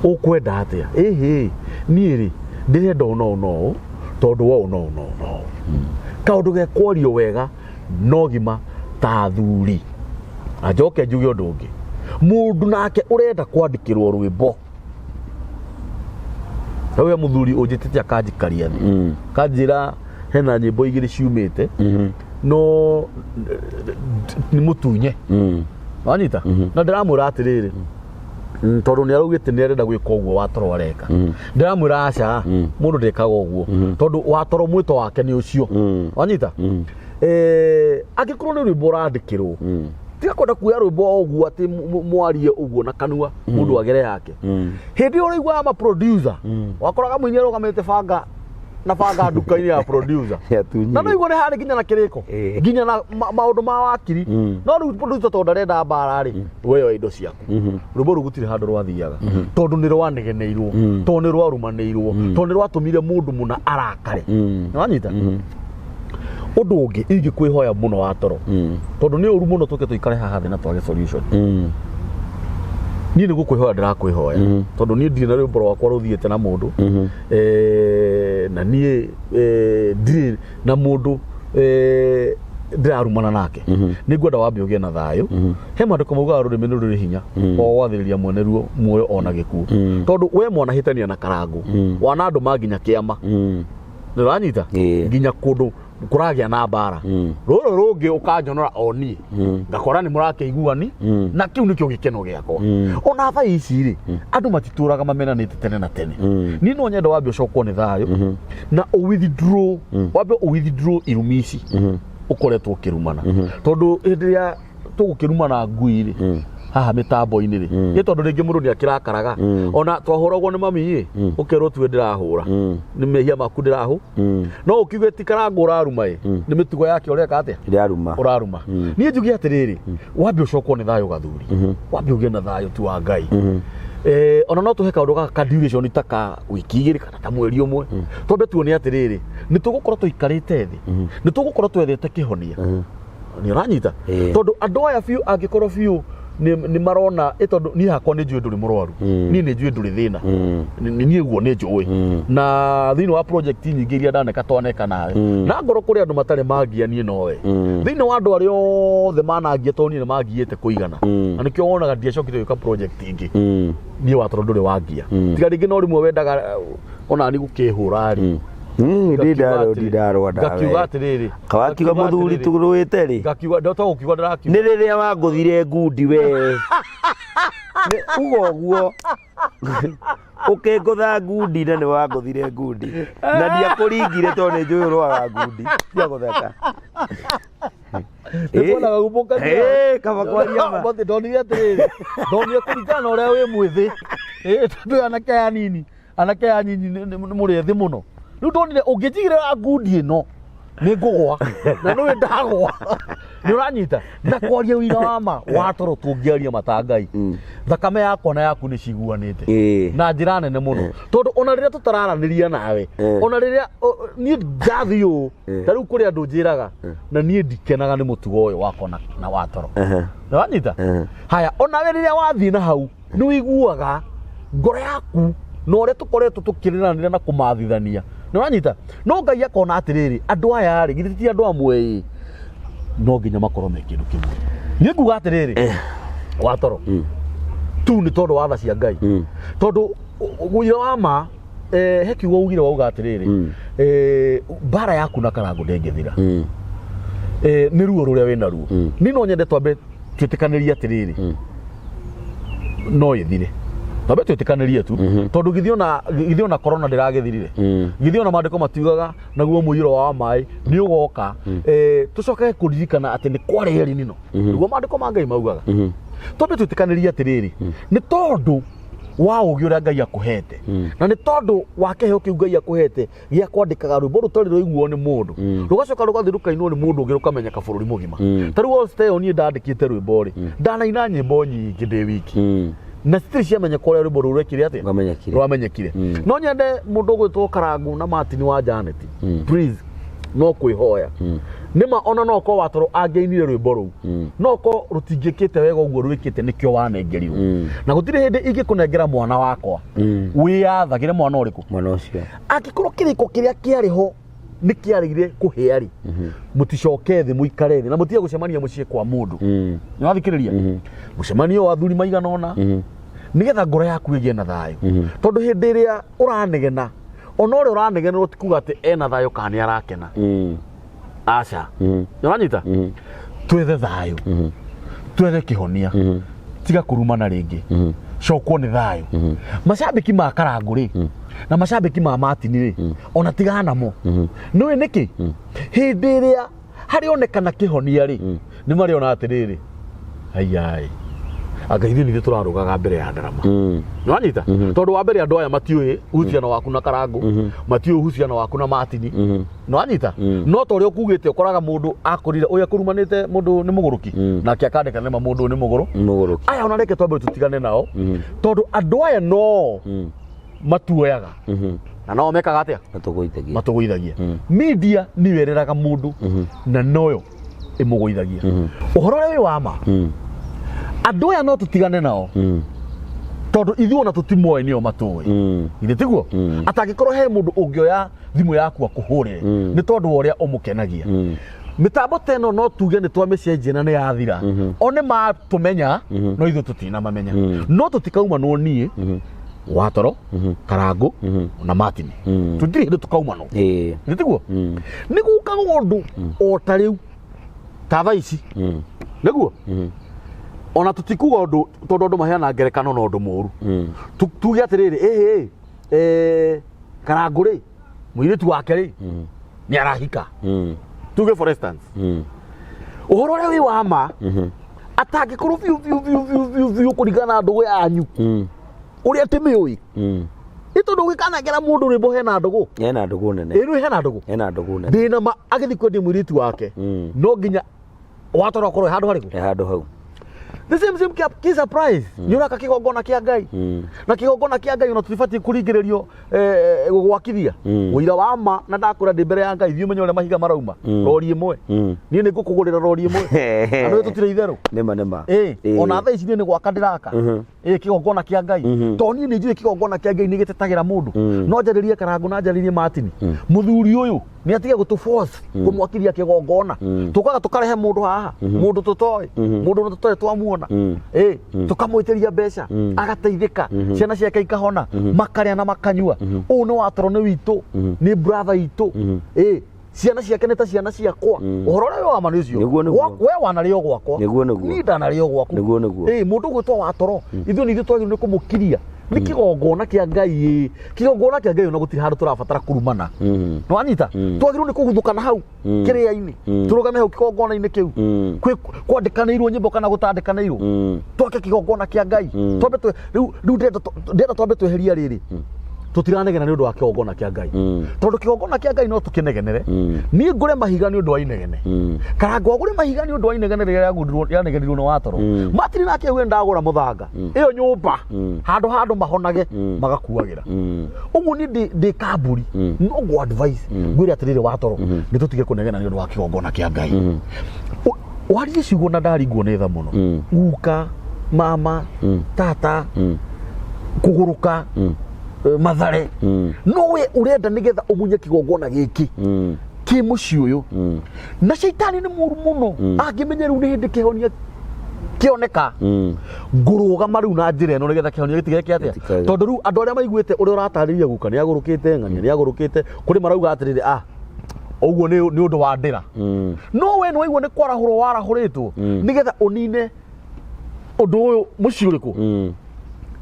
ũũ, ũkwenda atĩa? Ĩhĩ, niĩ rĩ ndĩrenda ũũ no ũũ no ũũ tondũ wa ũũ no ũũ no ũũ no ũũ. Kaũndũ gekwario wega no gima ta athuri. Na njoke njuge ũndũ ũngĩ, mũndũ nake ũrenda kwandĩkĩrwo rwĩmbo hau he mũthuri ũnjĩtĩte akanjikaria thĩ, kanjĩra hena nyĩmbo igĩrĩ ciumĩte no nĩ mũtunye. Wanyita? Na ndĩramwĩra atĩrĩrĩ, tondũ nĩ araugĩte nĩ arenda gwĩka ũguo Watoro areka, ndĩramwĩra aca, mũndũ ndekaga ũguo tondũ Watoro mwĩto wake nĩ ũcio. Wanyita? Angĩkorwo nĩ rwĩmbo ũrandĩkĩrwo, tiga kwenda kuoya rwĩmbo o ũguo atĩ mwarie ũguo na kanua mũndũ agere yake. Hĩndĩ ĩyo ũraiguaga ma producer, wakoraga mũini arũgamĩte banga na banga nduka-inĩ ya producer. Nĩatunyire. Na no igua nĩ harĩ nginya na kĩrĩko, nginya na maũndũ ma wakiri. No rĩu producer tondũ ndarenda mbara rĩ, we oya indo ciaku. Rwĩmbo rũu gũtirĩ handũ rwathiaga tondũ nĩ rwanegeneirwo, tondũ nĩ rwarumanĩirwo, tondũ nĩ rwatũmire mũndũ mũna arakare. Nĩwanyita? Ũndũ ũngĩ ingĩkwĩhoya mũno Watoro, tondũ nĩ ũru mũno tũke tũikare haha thĩ na twage solution, niĩ nĩ gũkwĩhoya ndĩrakwĩhoya, tondũ niĩ ndirĩ na rwĩmbo rwakwa rũthiĩte na mũndũ, na niĩ ndirĩ na mũndũ ndĩrarumana nake. Nĩ ngwenda wambe ũgĩe na thayũ. He maandĩko maugaga rũrĩmĩ nĩ rũrĩ hinya wa gwathĩrĩria mwene ruo muoyo ona gĩkuũ, tondũ we mwanahĩtania na Karangũ, wana andũ ma nginya kĩama. Nĩ ũranyita? Ĩĩ. Nginya kũndũ kũragĩa na mbara, rũrũ rũngĩ ũkanjonora o niĩ ngakora nĩ mũrakĩiguani, na kĩu nĩkĩo gĩkeno gĩakwa. Ona thaa ici rĩ, andũ matitũraga mamenanĩte tene na tene. Niĩ no nyenda wambe ũcokwo nĩ thayũ na ũ withdraw, wambe ũ withdraw irumi ici ũkoretwo ũkĩrumana, tondũ hĩndĩ ĩrĩa tũgũkĩrumana ngui rĩ haha mĩtambo-inĩ rĩ, nĩ tondũ rĩngĩ mũndũ nĩ akĩrakaraga. Ona twahũragwo nĩ mami ĩ, ũkerwo tuwe ndĩrahũra, nĩ mehia maku ndĩrahũ. No ũkiuge ti Karangũ ũraruma ĩ, nĩ mĩtugo yake ũreka atĩa? Ndĩraruma. Ũraruma. Niĩ njuge atĩrĩrĩ, wambe ũcokwo nĩ thayũ gathuri, wambe ũgĩe na thayũ tu wa Ngai. Ona no tũhe kaũndũ gaka ka duration ta ka wiki 2 kana ta mweri 1, twambe tuone atĩrĩrĩ, nĩ tũgũkorwo tũikarĩte thĩ, nĩ tũgũkorwo twethete kĩhonia. Nĩ ũranyita? Ĩĩ. Tondũ andũ aya biũ angĩkorwo biũ nĩ marona ĩ, tondũ niĩ hakwa nĩ njũĩ ndũrĩ mũrwaru, niĩ nĩ njũĩ ndũrĩ thĩna. Niĩ guo nĩ njũĩ, na thĩinĩ wa project nyingĩ iria ndaneka twaneka nawe, na ngorwo kũrĩ andũ matarĩ mangia niĩ nowe, thĩinĩ wa andũ arĩa othe manangia, tondũ niĩ nĩ mangiĩte kũigana, na nĩkĩo wonaga ndiacokire gwĩka project ingĩ. Niĩ Watoro ndũrĩ wangia, tiga rĩngĩ no rĩmwe wendaga ona ni gũkĩhũra rĩ. Ndindarwa. Ngakiuga atĩrĩrĩ, Kawakiuga ngakiuga mũthuri atĩrĩrĩ, tũrũĩte rĩ. Ngakiuga ndoto gũkiuga ndĩrakiuga. Nĩ rĩrĩa wangũthire ngundi we. Uga ũguo ũkĩngũtha ngundi, na nĩ wangũthire ngundi na ndiakũringire tondũ nĩ njũĩ ũrwaga ngundi. Tiga gũtheka. Nĩkuonaga gumbũkania. Ĩĩ, kaba kwaria ma. But ndonire atĩrĩrĩ, ndonire kũringana na ũrĩa wĩ mwĩthĩ. Ĩĩ, tondũ anake aya anini, anake aya anyinyi nĩ mũrĩ ethĩ mũno. Rĩu ndonire ũngĩnjigĩrĩra ngundi ĩno nĩ ngũgwa, na nĩũĩ ndagwa. Nĩ ũranyita? Na kwaria ũira wa ma, Watoro, tũngĩaria mata Ngai, thakame yakwa na yaku nĩ ciguanĩte na njĩra nene mũno, tondũ ona rĩrĩa tũtararanĩria nawe, ona rĩrĩa niĩ ndathiĩ ũũ, ta rĩu kũrĩ andũ njĩraga na niĩ ndikenaga nĩ mũtugo ũyũ wakwa na Watoro. Nĩwanyita? Haya, onawe rĩrĩa wathiĩ na hau nĩ ũiguaga ngoro yaku na ũrĩa tũkoretwo tũkĩrĩranĩra na kũmathithania. Nĩwanyita? No Ngai akona atĩrĩrĩ, andũ aya rĩ, githĩ ti andũ amwe ĩ, no nginya makorwo me kĩndũ kĩmwe. Niĩ nguga atĩrĩrĩ, Watoro, tu nĩ tondũ wa tha cia Ngai, tondũ ũira wa ma He kiugo ugire wauga atĩrĩrĩ, mbara yaku na Karangũ ndĩngĩthira. Nĩ ruo rũrĩa wĩ naruo. Niĩ no nyende twambe twĩtĩkanĩrie atĩrĩrĩ, no ĩthire. Twambe twĩtĩkanĩrie tu, tondũ githĩ ona corona ndĩragĩthirire? Githĩ ona maandĩko matiugaga naguo mũiyũro wa maĩ nĩ ũgoka? Tũcoke kũririkana atĩ nĩ kwarĩ El Nino, nĩguo maandĩko ma Ngai maugaga. Twambe twĩtĩkanĩrie atĩrĩrĩ, nĩ tondũ wa ũgĩ ũrĩa Ngai akũhete, na nĩ tondũ wa kĩheo kĩu Ngai akũhete gĩa kwandĩkaga rwĩmbo rũtarĩ rwaiguo nĩ mũndũ, rũgacoka rũgathiĩ rũkainwo nĩ mũndũ ũngĩ, rũkamenyeka bũrũri mũgima. Ta rĩu All niĩ ndandĩkĩte rwĩmbo rĩ, ndanaina nyĩmbo nyingĩ ndĩ wiki, na citirĩ ciamenyeka ũrĩa rwĩmbo rũu rwekire atĩa. Rwamenyekire. Rwamenyekire. No nyende mũndũ ũgwĩtwo Karangu na Martin wa Janet, please, no kwĩhoya nĩma ona no korwo watoro angĩinire rwĩmbo rũu, no korwo rũtingĩkĩte wega ũguo rwĩkĩte, nĩkĩo wanengerirwo. Na gũtirĩ hĩndĩ ingĩkũnengera mwana wakwa wĩyathagĩre mwana ũrĩkũ. Mwana ũcio. Angĩkorwo kĩrĩko kĩrĩa kĩarĩ ho nĩ kĩarĩire kũhĩa rĩ, mũticoke thĩ, mũikare thĩ na mũtige gũcemania mũciĩ kwa mũndũ. Nĩ wathikĩrĩria mũcemanio wa athuri maigana ũna, nĩgetha ngoro yaku ĩgĩe na thayũ, tondũ hĩndĩ ĩrĩa ũranegena, ona ũrĩa ũranegenerwo ti kuga atĩ ena thayũ kana nĩ arakena. Aca. Nĩ wanyita? Twethe thayũ, twethe kĩhonia, tiga kũrumana rĩngĩ, cokwo nĩ thayũ. Macambĩki ma Karangũ rĩ, na macambĩki ma Matini rĩ, ona tigana namo. Nĩũĩ nĩkĩ? Hĩndĩ ĩrĩa harĩonekana kĩhonia rĩ, nĩ marĩona atĩrĩrĩ, aiyai, anga ithuĩ nithuĩ tũrarũgaga mbere ya ndarama. Nĩ wanyita? Tondũ wa mbere, andũ aya matiũĩ uhusiano waku na Karangũ, matiũĩ uhusiano waku na Matini. Nĩ wanyita? No ta ũrĩa ũkugĩte, ũkoraga mũndũ akũrire ũyũ akũrumanĩte, mũndũ nĩ mũgũrũki, nake akandĩka nĩma mũndũ ũyũ nĩ mũgũrũ. Mũgũrũki. Aya ona reke twambe tũtigane nao, tondũ andũ aya no matuoyaga na no mekaga atĩa? Matũgũithagia. Matũgũithagia. Media nĩyo ĩreraga mũndũ na noyo ĩmũgũithagia. Ũhoro ũrĩa wĩ wa ma, andũ aya no tũtigane nao, tondũ ithuĩ ona tũtimoĩ, nĩo matũĩ. Githĩ tiguo? Atangĩkorwo he mũndũ ũngĩoya thimũ yaku akũhũrĩre nĩ tondũ wa ũrĩa ũmũkenagia. Mĩtambo ta ĩno no tuge nĩ twamĩcenjia na nĩ yathira. O nĩ matũmenya, no ithuĩ tũtinamamenya. No tũtikaumanwo niĩ watoro, Karangũ na Martin, tũtirĩ hĩndĩ tũkaumanwo. Githĩ tiguo? Nĩ gũkaga ũndũ o ta rĩu, ta thaa ici, nĩguo ona tũtikuga ũndũ, tondũ andũ maheana ngerekano na ũndũ mũru. Tuge atĩrĩrĩ, ĩhĩ, Karangũ rĩ, mũirĩtu wake rĩ, nĩ arahika. Tuge for instance, ũhoro ũrĩa wĩ wa ma, atangĩkorwo biũ biũ biũ biũ biũ biũ kũringana na ndũgũ yanyu ũrĩa tĩmĩũĩ, nĩ tondũ ũgĩkanengera mũndũ rwĩmbo hena ndũgũ. Hena ndũgũ nene. Ĩrĩ hena ndũgũ. Hena ndũgũ nene. Ndĩna ma agĩthiĩ kwendia mũirĩtu wake, no nginya watoro akorwo handũ harĩkũ? He handũ hau. The same same kĩ surprise, nĩ ũraka kĩgongona kĩa Ngai, na kĩgongona kĩa Ngai ona tũtibatiĩ kũringĩrĩrio gũgwakithia. Ũira wa ma, na ndakwĩra ndĩ mbere ya Ngai, thiĩ ũmenye ũrĩa mahiga marauma. Rori ĩmwe, niĩ nĩ ngũkũgũrĩra rori ĩmwe, na nĩ tũtirĩ itherũ. Nĩma nĩma. Ĩ, ona thaa ici niĩ nĩ gwaka ndĩraka ĩ kĩgongona kĩa Ngai, tondũ niĩ nĩ njũĩ kĩgongona kĩa Ngai nĩ gĩtetagĩra mũndũ. No njarĩrie Karangũ na njarĩrie Martin, mũthuri ũyũ nĩ atige gũtũ force kũmwakithia kĩgongona. Tũkaga tũkarehe mũndũ haha, mũndũ tũtoĩ, mũndũ tũtoĩ twamuona, ĩ tũkamwĩtĩria mbeca, agateithĩka, ciana ciake ikahona, makarĩa na makanyua. Ũũ nĩ watoro, nĩ witũ, nĩ brother itũ, ĩ ciana ciake nĩ ta ciana ciakwa. Ũhoro ũrĩa wĩ wa ma nĩ ũcio. Nĩguo, nĩguo. We wanarĩo gwakwa. Nĩguo, nĩguo. Niĩ ndanarĩo gwaku. Nĩguo, nĩguo. Ĩ mũndũ ũgwĩtwo watoro, ithuĩ nĩ ithuĩ twagĩrĩirwo nĩ kũmũkiria. Nĩ kĩgongona kĩa Ngai, ĩ kĩgongona kĩa Ngai, ona gũtirĩ handũ tũrabatara kũrumana. Nĩ wanyita? Twagĩrĩirwo nĩ kũguthũkana hau kĩrĩa-inĩ, tũrũgame hau kĩgongona-inĩ kĩu. Kwĩ kwandĩkanĩirwo nyĩmbo kana gũtandĩkanĩirwo, twake kĩgongona kĩa Ngai. Twambe rĩu ndĩrenda twambe tweheria rĩrĩ, tũtiranegena nĩ ũndũ wa kĩgongona kĩa Ngai, tondũ kĩgongona kĩa Ngai no tũkĩnegenere. Niĩ ngũre mahiga nĩ ũndũ wa inegene, Karangũ agũre mahiga nĩ ũndũ wa inegene rĩrĩa rĩanegenirwo nĩ watoro. Matirĩ nake auge ndagũra mũthanga ĩyo nyũmba handũ handũ mahonage magakuagĩra. Ũguo niĩ ndĩ kamburi, no ngũ advice, ngwĩre atĩrĩrĩ, watoro, nĩ tũtige kũnegena nĩ ũndũ wa kĩgongona kĩa Ngai. Waririe ciugo na ndaringwo nĩ tha mũno. Guka, mama, tata, kũgũrũka, mathare, no we ũrenda nĩgetha ũmunye kĩgongona gĩkĩ kĩ mũciĩ ũyũ. Na caitani nĩ mũru mũno, angĩmenya rĩu nĩ hĩndĩ kĩhonia Kĩoneka ngũrũgama rĩu na njĩra ĩno nĩgetha kĩhonia gĩtigeke atĩa. Gĩtikage. Tondũ rĩu andũ arĩa maiguĩte ũrĩa ũratarĩria guka nĩ agũrũkĩte, ng'ania nĩ agũrũkĩte, kũrĩ marauga atĩrĩrĩ, ah, ũguo nĩ ũndũ wa ndĩra. No we nĩ waigua nĩ kwarahũrwo warahũrĩtwo nĩgetha ũnine ũndũ ũyũ mũciĩ ũrĩkũ.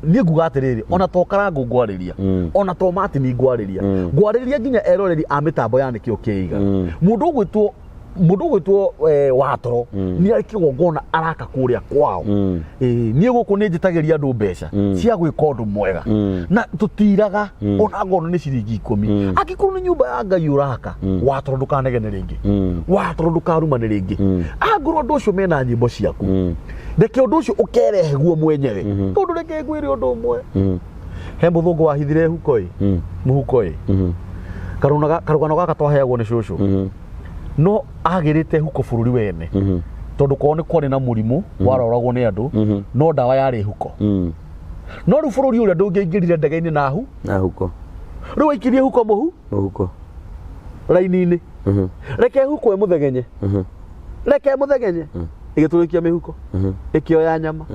Niĩ nguga atĩrĩrĩ, ona to Karangũ ngwarĩria, ona to Martin ngwarĩria, ngwarĩria nginya eroreri a mĩtambo ya Nĩkĩo Kĩiga. Mũndũ ũgwĩtwo Watoro nĩ arĩ kĩgongona araka kũrĩa kwao. Ĩĩ, niĩ gũkũ nĩ njĩtagĩria andũ mbeca cia gwĩka ũndũ mwega na tũtiraga ona ngorwo nĩ ciringi 10. Angĩkorwo nĩ nyũmba ya Ngai ũraka, Watoro ndũkanegene rĩngĩ, Watoro ndũkarumane rĩngĩ. Angorwo andũ ũcio mena nyĩmbo ciaku, reke ũndũ ũcio ũkerehe guo mwenyewe. Tondũ reke ngwĩre ũndũ ũmwe, he mũthũngũ wahithire huko ĩ mũhuko ĩ. Karũgano gaka twaheagwo nĩ cũcũ, no agĩrĩte huko bũrũri wene, tondũ kwao nĩ kwarĩ na mũrimũ waroragwo nĩ andũ, no ndawa yarĩ huko. No rĩu bũrũri ũrĩa ndũngĩaingĩrire ndege-inĩ na hu Na huko. Rĩu aikirie huko mũhu Mũhuko. raini-inĩ. Reke huko ĩmũthegenye, reke ĩmũthegenye, ĩgĩtũrĩkia mĩhuko, ĩkĩoya nyama.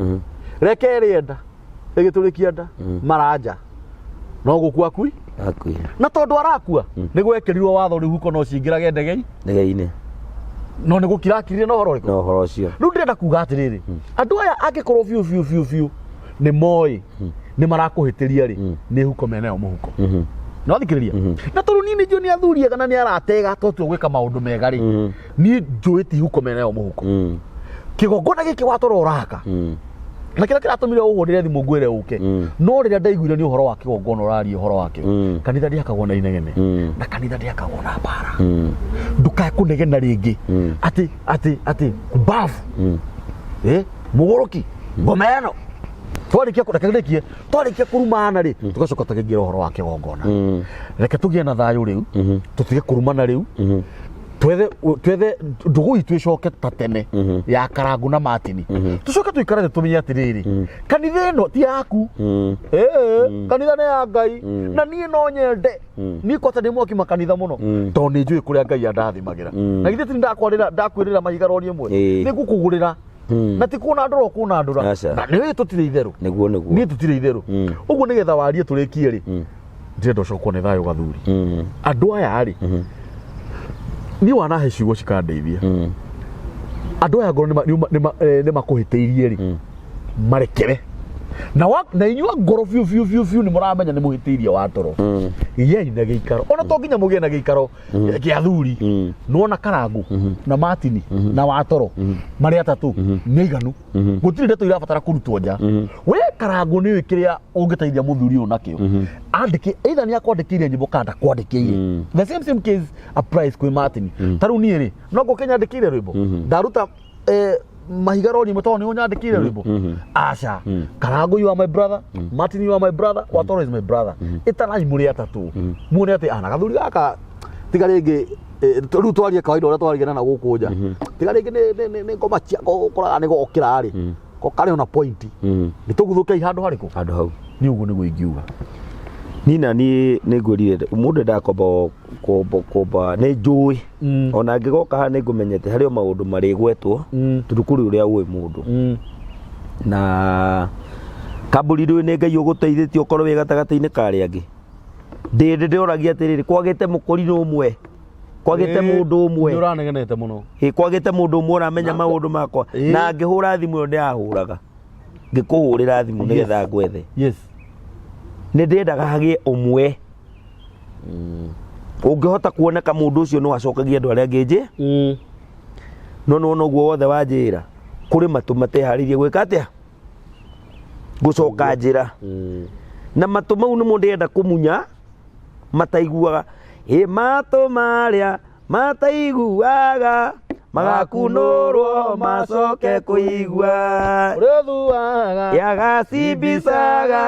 Reke ĩrĩe nda, ĩgĩtũrĩkia nda maranja no gũkua akui. Akuire. Na tondũ arakua nĩ gwekĩrirwo watho rĩu huko no cingĩrage ndege Ndege-inĩ. No nĩ gũkira akirire na ũhoro ũrĩkũ? Na ũhoro ũcio. Rĩu ndĩrenda kuga atĩrĩrĩ, andũ aya angĩkorwo biũ biũ biũ biũ nĩ moĩ nĩ marakũhĩtĩria rĩ, nĩ huko menayo mũhuko. No thikĩrĩria, na tondũ niĩ nĩ njũĩ nĩ athuri ega na nĩ aratega tondũ gwĩka maũndũ mega rĩ, niĩ njũĩ ti huko menayo mũhuko. Kĩgongona gĩkĩ Watoro ũraka na kĩrĩa kĩratũmire ũhũrĩre thimũ ngwĩre ũke, no rĩrĩa ndaiguire nĩ ũhoro wa kĩgongona ũraria ũhoro wakĩo. Kanitha ndĩakagwo na inegene na kanitha ndĩakagwo na mbara. Ndũkae kũnegena rĩngĩ atĩ kumbavu, mũgũrũki ngoma ĩno. Twarĩkia, reke ndĩkie, twarĩkia kũrumana rĩ, tũgacoka tũkĩingĩra ũhoro wa kĩgongona. Reke tũgĩe na thayũ rĩu, tũtige kũrumana rĩu, twethe ndũgũ itũ ĩcoke ta tene ya Karangũ na Martin. Tũcoke tũikare thĩ tũmenye atĩrĩrĩ, kanitha ĩno ti yaku. Ĩĩ, kanitha nĩ ya Ngai. Na niĩ no nyende, niĩ kwata ndĩ mwaki makanitha mũno, tondũ nĩ njũĩ kũrĩa Ngai andathimagĩra. Na githĩ ti ndakwarĩra ndakwĩrĩra mahiga rori ĩmwe nĩ ngũkũgũrĩra na ti kuona ndũra ũkuona ndũra. Aca. Na nĩ tũtirĩ itherũ. Nĩguo, nĩguo. Niĩ tũtirĩ itherũ ũguo. Nĩgetha warie tũrĩkie rĩ, ndĩrenda ũcokwo nĩ thayũ gathuri. Andũ aya rĩ, niĩ wanahe ciugo cikandeithia. Andũ aya ngoro nĩ makũhĩtĩirie rĩ, marekere na inyuĩ ngoro biũ biũ biũ biũ nĩ mũramenya nĩ mũhĩtĩirie Watoro. Gĩai na gĩikaro, ona to nginya mũgĩe na gĩikaro gĩa athuri. Nĩwona Karangũ na Martin na Watoro marĩ atatũ nĩ aiganu, gũtirĩ ndeto irabatara kũrutwo nja. We Karangũ nĩ ũĩ kĩrĩa ũngĩteithia mũthuri ũyũ nakĩo, andĩke either nĩ akwandĩkĩire nyĩmbo kana ndakwandĩkĩire. The same same case applies kwĩ Martin. Ta rĩu niĩ rĩ, no ngũke nyandĩkĩire rwĩmbo ndaruta mahiga rori ĩmwe tondũ nĩ ũnyandĩkĩire rwĩmbo? Aca. Karangũ, you are my brother. Martin, you are my brother. Watoro is my brother. Ĩtanai mũrĩ atatũ muone atĩ ana gathuri gaka tiga rĩngĩ, rĩu twarie kawaida ũrĩa twarigana na gũkũ nja, tiga rĩngĩ nĩ ngoma cia ũkoraga nĩ gokĩra rĩ ko karĩ ona point nĩ tũguthũkei handũ harĩkũ. Handũ hau. Nĩ ũguo nĩguo ingiuga. Niĩ na niĩ nĩ ngwĩrire mũndũ endaga kwamba kwamba kwamba nĩ njũĩ ona angĩgoka haha nĩ ngũmenyete harĩ o maũndũ marĩgwetwo, tondũ kũrĩ ũrĩa ũĩ mũndũ na kambũri rĩu nĩ Ngai ũgũteithĩtie ũkorwo wĩ gatagatĩ-inĩ ka arĩa angĩ. Ndĩ ndĩroragia atĩrĩrĩ, kwagĩte mũkũrinũ ũmwe, kwagĩte mũndũ ũmwe. Nĩ ũranegenete mũno. Ĩ, kwagĩte mũndũ ũmwe ũramenya maũndũ makwa. Na ngĩhũra thimũ ĩyo ndĩrahũraga, ngĩkũhũrĩra thimũ nĩgetha ngwethe, nĩ ndĩendaga hagĩe ũmwe ũngĩhota kuoneka. Mũndũ ũcio no acokagie andũ arĩa angĩ nje. No nĩwona ũguo wothe wanjĩra, kũrĩ matũ mateharĩirie gwĩka atĩa, gũcoka njĩra. Na matũ mau nĩmo ndĩrenda kũmunya mataiguaga. Ĩ matũ marĩa mataiguaga magakunũrwo macoke kũigua. Ũrĩthuaga. Yagacimbicaga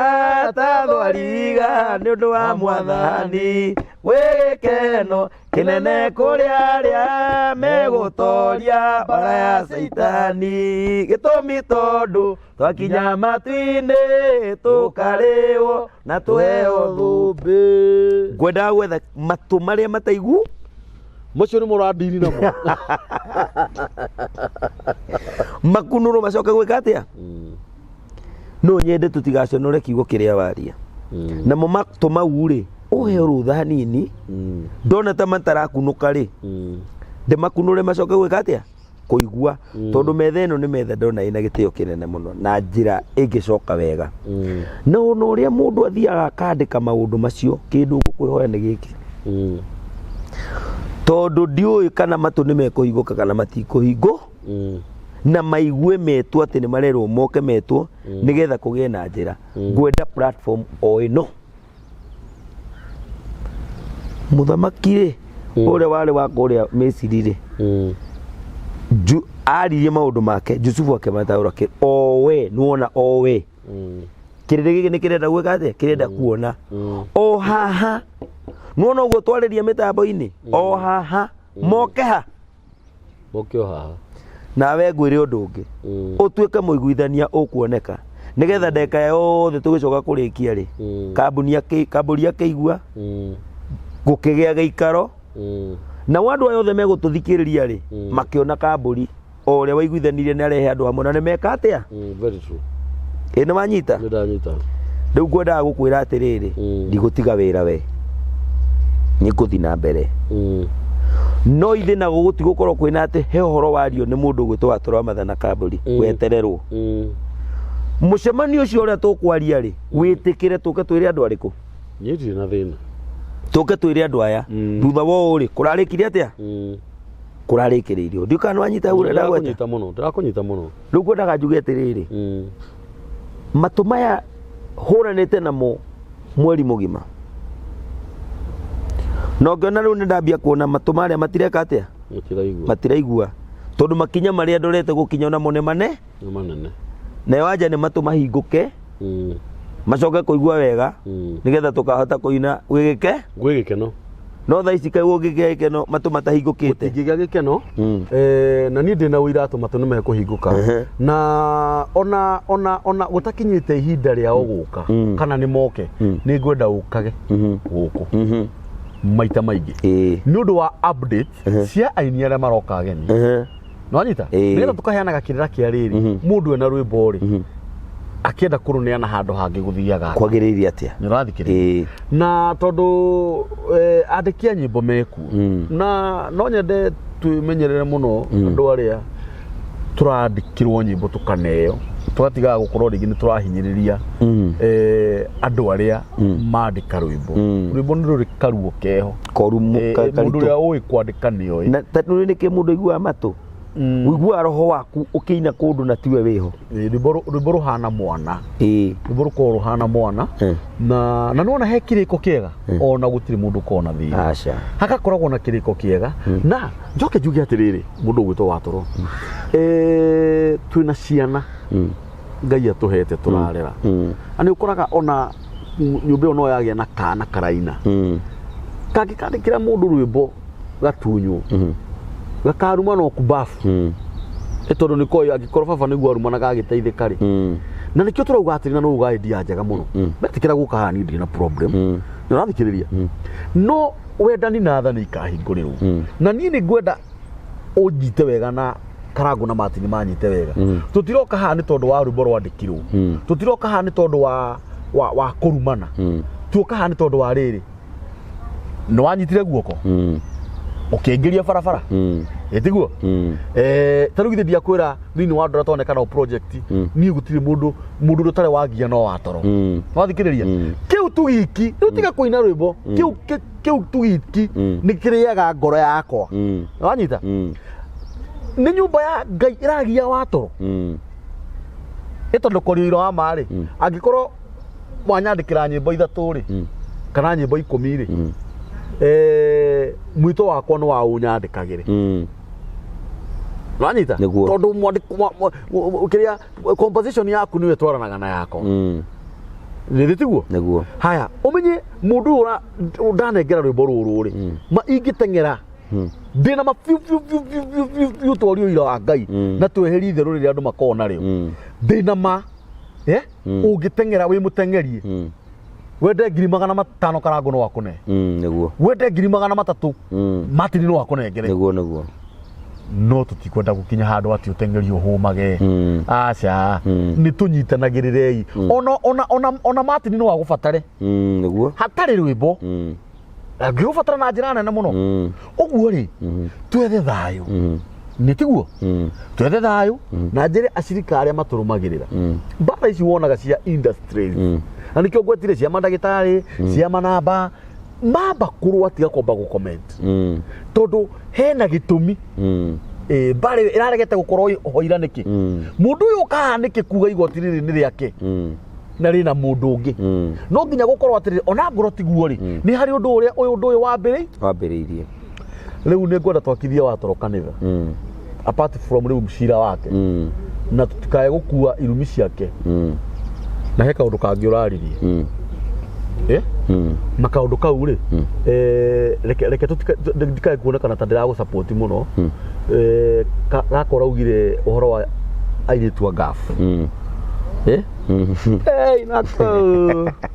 ta thwariga nĩ ũndũ wa Mwathani gwĩ gĩkeno kĩnene kũrĩ arĩa megũtoria mbara ya Caitani. Gĩtũmi tondũ twakinya matu-inĩ tũkarĩwo na tũheo thũmbĩ. Ngwendaga gwetha matũ marĩa mataigu. Macio nĩ mũrandini namo. Makunũrwo macoke gwĩka atĩa? No nyende tũtigaconore kiugo kĩrĩa waria. Namo matũ mau rĩ, ũheo rũtha hanini, ndona ta matarakunũka rĩ, ndĩmakunũre macoke gwĩka atĩa? Kũigua. Tondũ metha ĩno nĩ metha ndona ĩna gĩtĩo kĩnene mũno na njĩra ĩngĩcoka wega. Na ona ũrĩa mũndũ athiaga akandĩka maũndũ macio, kĩndũ ngũkwĩhoya nĩ gĩkĩ. Tondũ ndiũĩ kana matũ nĩ mekũhingũka kana matikũhingũ, na maigue metwo atĩ nĩ marerwo moke metwo nĩgetha kũgĩe na njĩra. Ngwenda platform o ĩno. Mũthamaki rĩ, ũrĩa warĩ wa kũrĩa Misiri rĩ, aririe maũndũ make, Jusufu akĩmataũra kĩ o we, nĩwona o we. Kĩrĩndĩ gĩkĩ nĩ kĩrenda gwĩka atĩa? Kĩrenda kuona. O haha, nĩwona ũguo twarĩria mĩtambo-inĩ, o haha, moke ha. Moke o haha. Nawe ngwĩre ũndũ ũngĩ, ũtuĩke mũiguithania ũkuoneka, nĩgetha ndeka yothe tũgĩcoka kũrĩkia rĩ, kambuni akĩigua, gũkĩgĩa gĩikaro, nao andũ aya othe megũtũthikĩrĩria rĩ, makĩona kambuni o ũrĩa waiguithanirie nĩ arehe andũ hamwe na nĩ meka atĩa? Very true. Ĩ nĩ wanyita? Nĩ ndanyita. Rĩu ngwendaga gũkwĩra atĩrĩrĩ, ndigũtiga wĩra we, nĩ ngũthiĩ na mbere. No ithe na gũtigũkorwo kwĩna atĩ he ũhoro wario nĩ mũndũ ũgwĩtwo Watoro wa Matha na Kambũri wetererwo. Mũcemanio ũcio ũrĩa tũkwaria rĩ, wĩtĩkĩre tũke twĩre andũ arĩkũ? Niĩ ndirĩ na thĩna. Tũke twĩre andũ aya. Thutha wa ũũ rĩ, kũrarĩkire atĩa? Kũrarĩkĩrĩirio. Ndiũĩ kana nĩwanyita hau ũrĩa ndagweta? Ndĩrakũnyita mũno, ndĩrakũnyita mũno. Rĩu ngwendaga njuge atĩrĩrĩ, matũ maya hũranĩte namo mweri mũgima, na ũngĩona rĩu nĩ ndambia kuona matũ marĩa matireka atĩa? Matiraigua. Matiraigua. Tondũ makinya marĩa ndorete gũkinya onamo nĩ mane? Nĩ manene. Nayo anja nĩ matũ mahingũke, macoke kũigua wega, nĩgetha tũkahota kũina gwĩ gĩke? Gwĩ gĩkeno. No thaa ici kaĩ gũngĩgĩa gĩkeno matũ matahingũkĩte? Gũtingĩgĩa gĩkeno. Na niĩ ndĩna ũira atĩ matũ nĩ mekũhingũka. Na ona gũtakinyĩte ihinda rĩao gũka, kana nĩ moke, nĩ ngwenda ũkage gũkũ maita maingĩ. Nĩ ũndũ wa update cia aini arĩa maroka ageni. Nĩwanyita? Nĩgetha tũkaheanaga kĩrĩra kĩa rĩrĩ, mũndũ ena rwĩmbo rĩ, akĩenda kũrũneana handũ hangĩ gũthiaga. Kwagĩrĩire atĩa? Nĩ ũrathikĩrĩria? Na tondũ andĩki a nyĩmbo mekuo, na no nyende twĩmenyerere mũno andũ arĩa tũrandĩkĩrwo nyĩmbo tũkaneo, tũgatigaga gũkorwo rĩngĩ nĩ tũrahinyĩrĩria andũ arĩa mandĩka rwĩmbo. Rwĩmbo nĩ rũrĩ karuo keho. Koru Mũndũ ũrĩa ũĩ kwandĩka nĩ oĩ. Na ta nĩ nĩkĩ mũndũ aiguaga matũ? Ũiguaga roho waku ũkĩina kũndũ na tiwe wĩho. Rwĩmbo rũhana mwana. Rwĩmbo rũkoragwo rũhana mwana. Na nĩwona he kĩrĩko kĩega, ona gũtirĩ mũndũ ũkoragwo na thĩna. Aca. Hagakoragwo na kĩrĩko kĩega. Na njoke njuge atĩrĩrĩ, mũndũ ũgwĩtwo Watoro. Twĩna ciana Ngai atũhete tũrarera. Na nĩ ũkoraga ona nyũmba ĩyo no yagĩa na kana karaina. Kangĩkandĩkĩra mũndũ rwĩmbo gatunywo, gakaruma no kubafu. Ĩ tondũ nĩ koĩ angĩkorwo baba nĩguo arumanaga agĩteithĩka rĩ. Na nĩkĩo tũrauga atĩrĩ, na no uga idea njega mũno. Metĩkĩra gũka haha niĩ ndirĩ na problem. Nĩ ũrathikĩrĩria? No wendani na tha nĩ ikahingũrĩrwo. Na niĩ nĩ ngwenda ũnyite wega na Karangũ na Martin manyite wega. Tũtiroka haha nĩ tondũ wa rwĩmbo rwandĩkirwo. Tũtiroka haha nĩ tondũ wa kũrumana. Tuoka haha nĩ tondũ wa rĩrĩ. Nĩ wanyitire guoko? Ũkĩingĩria barabara? Ĩ tiguo? Ta rĩu githĩ ndiakwĩra thĩinĩ wa andũ arĩa twonekana o project, niĩ gũtirĩ mũndũ ũrĩa ũtarĩ wagia no watoro. Wathikĩrĩria? Kĩu tu giki, rĩu tiga kũina rwĩmbo, kĩu tu giki nĩ kĩrĩaga ngoro yakwa. Wanyita? Nĩ nyũmba ya Ngai ĩragia watoro. Ĩ tondũ kũria ũira wa ma rĩ, angĩkorwo mwanyandĩkĩra nyĩmbo ithatũ rĩ, kana nyĩmbo ikũmi rĩ, mwĩto wakwa nĩ wa ũnyandĩkagĩre. Wanyita? Nĩguo. Tondũ kĩrĩa composition yaku nĩyo ĩtwaranaga na yakwa. Nĩ tiguo? Nĩguo. Haya, ũmenye mũndũ ũyũ ndanengera rwĩmbo rũrũ rĩ, ma ingĩteng'era ndĩna ma biũ biũ biũ biũ biũ biũ biũ twarie ũira wa Ngai na tweherie itherũ rĩrĩa andũ makoragwo narĩo. Ndĩna ma, ũngĩteng'era wĩ mũteng'erie, wende ngiri magana matano Karangũ no akũne. Nĩguo. Wende ngiri magana matatũ Martin no akũnengere. Nĩguo, nĩguo. No tũtikwenda gũkinya handũ atĩ ũteng'eri ũhũmage. Aca, nĩ tũnyitanagĩrĩrei. Ona Martin no agũbatare. Nĩguo. Hatarĩ rwĩmbo. Angĩgũbatara na njĩra nene mũno. Ũguo rĩ, twethe thayũ. Nĩ tiguo? Twethe thayũ na njĩre acirika arĩa matũrũmagĩrĩra. Mbara ici wonaga cia industries. Na nĩkĩo ngwetire cia mandagĩtarĩ, cia manamba, mamba kũrũa tiga kwamba gũ-comment. Tondũ hena gĩtũmi. Mbara ĩyo ĩraregete gũkorwo ho ira nĩkĩ? Mũndũ ũyũ ũkaha nĩkĩ kuga igoti rĩrĩ nĩ rĩake na rĩna mũndũ ũngĩ? No nginya gũkorwo atĩrĩrĩ, ona ngorwo tiguo rĩ, nĩ harĩ ũndũ ũrĩa ũyũ ũndũ ũyũ wambĩrĩi Wambĩrĩirie. Rĩu nĩ ngwenda twakithie watoro kanitha. Apart from rĩu cira wake. Na tũtikae gũkua irumi ciake. Na he kaũndũ kangĩ ũraririe. Eh? Na kaũndũ kau rĩ, reke ndikae kuonekana ta ndĩragũ support mũno. Gaka ũraugire ũhoro wa airĩtu a ngabu. Eh? Ei, nako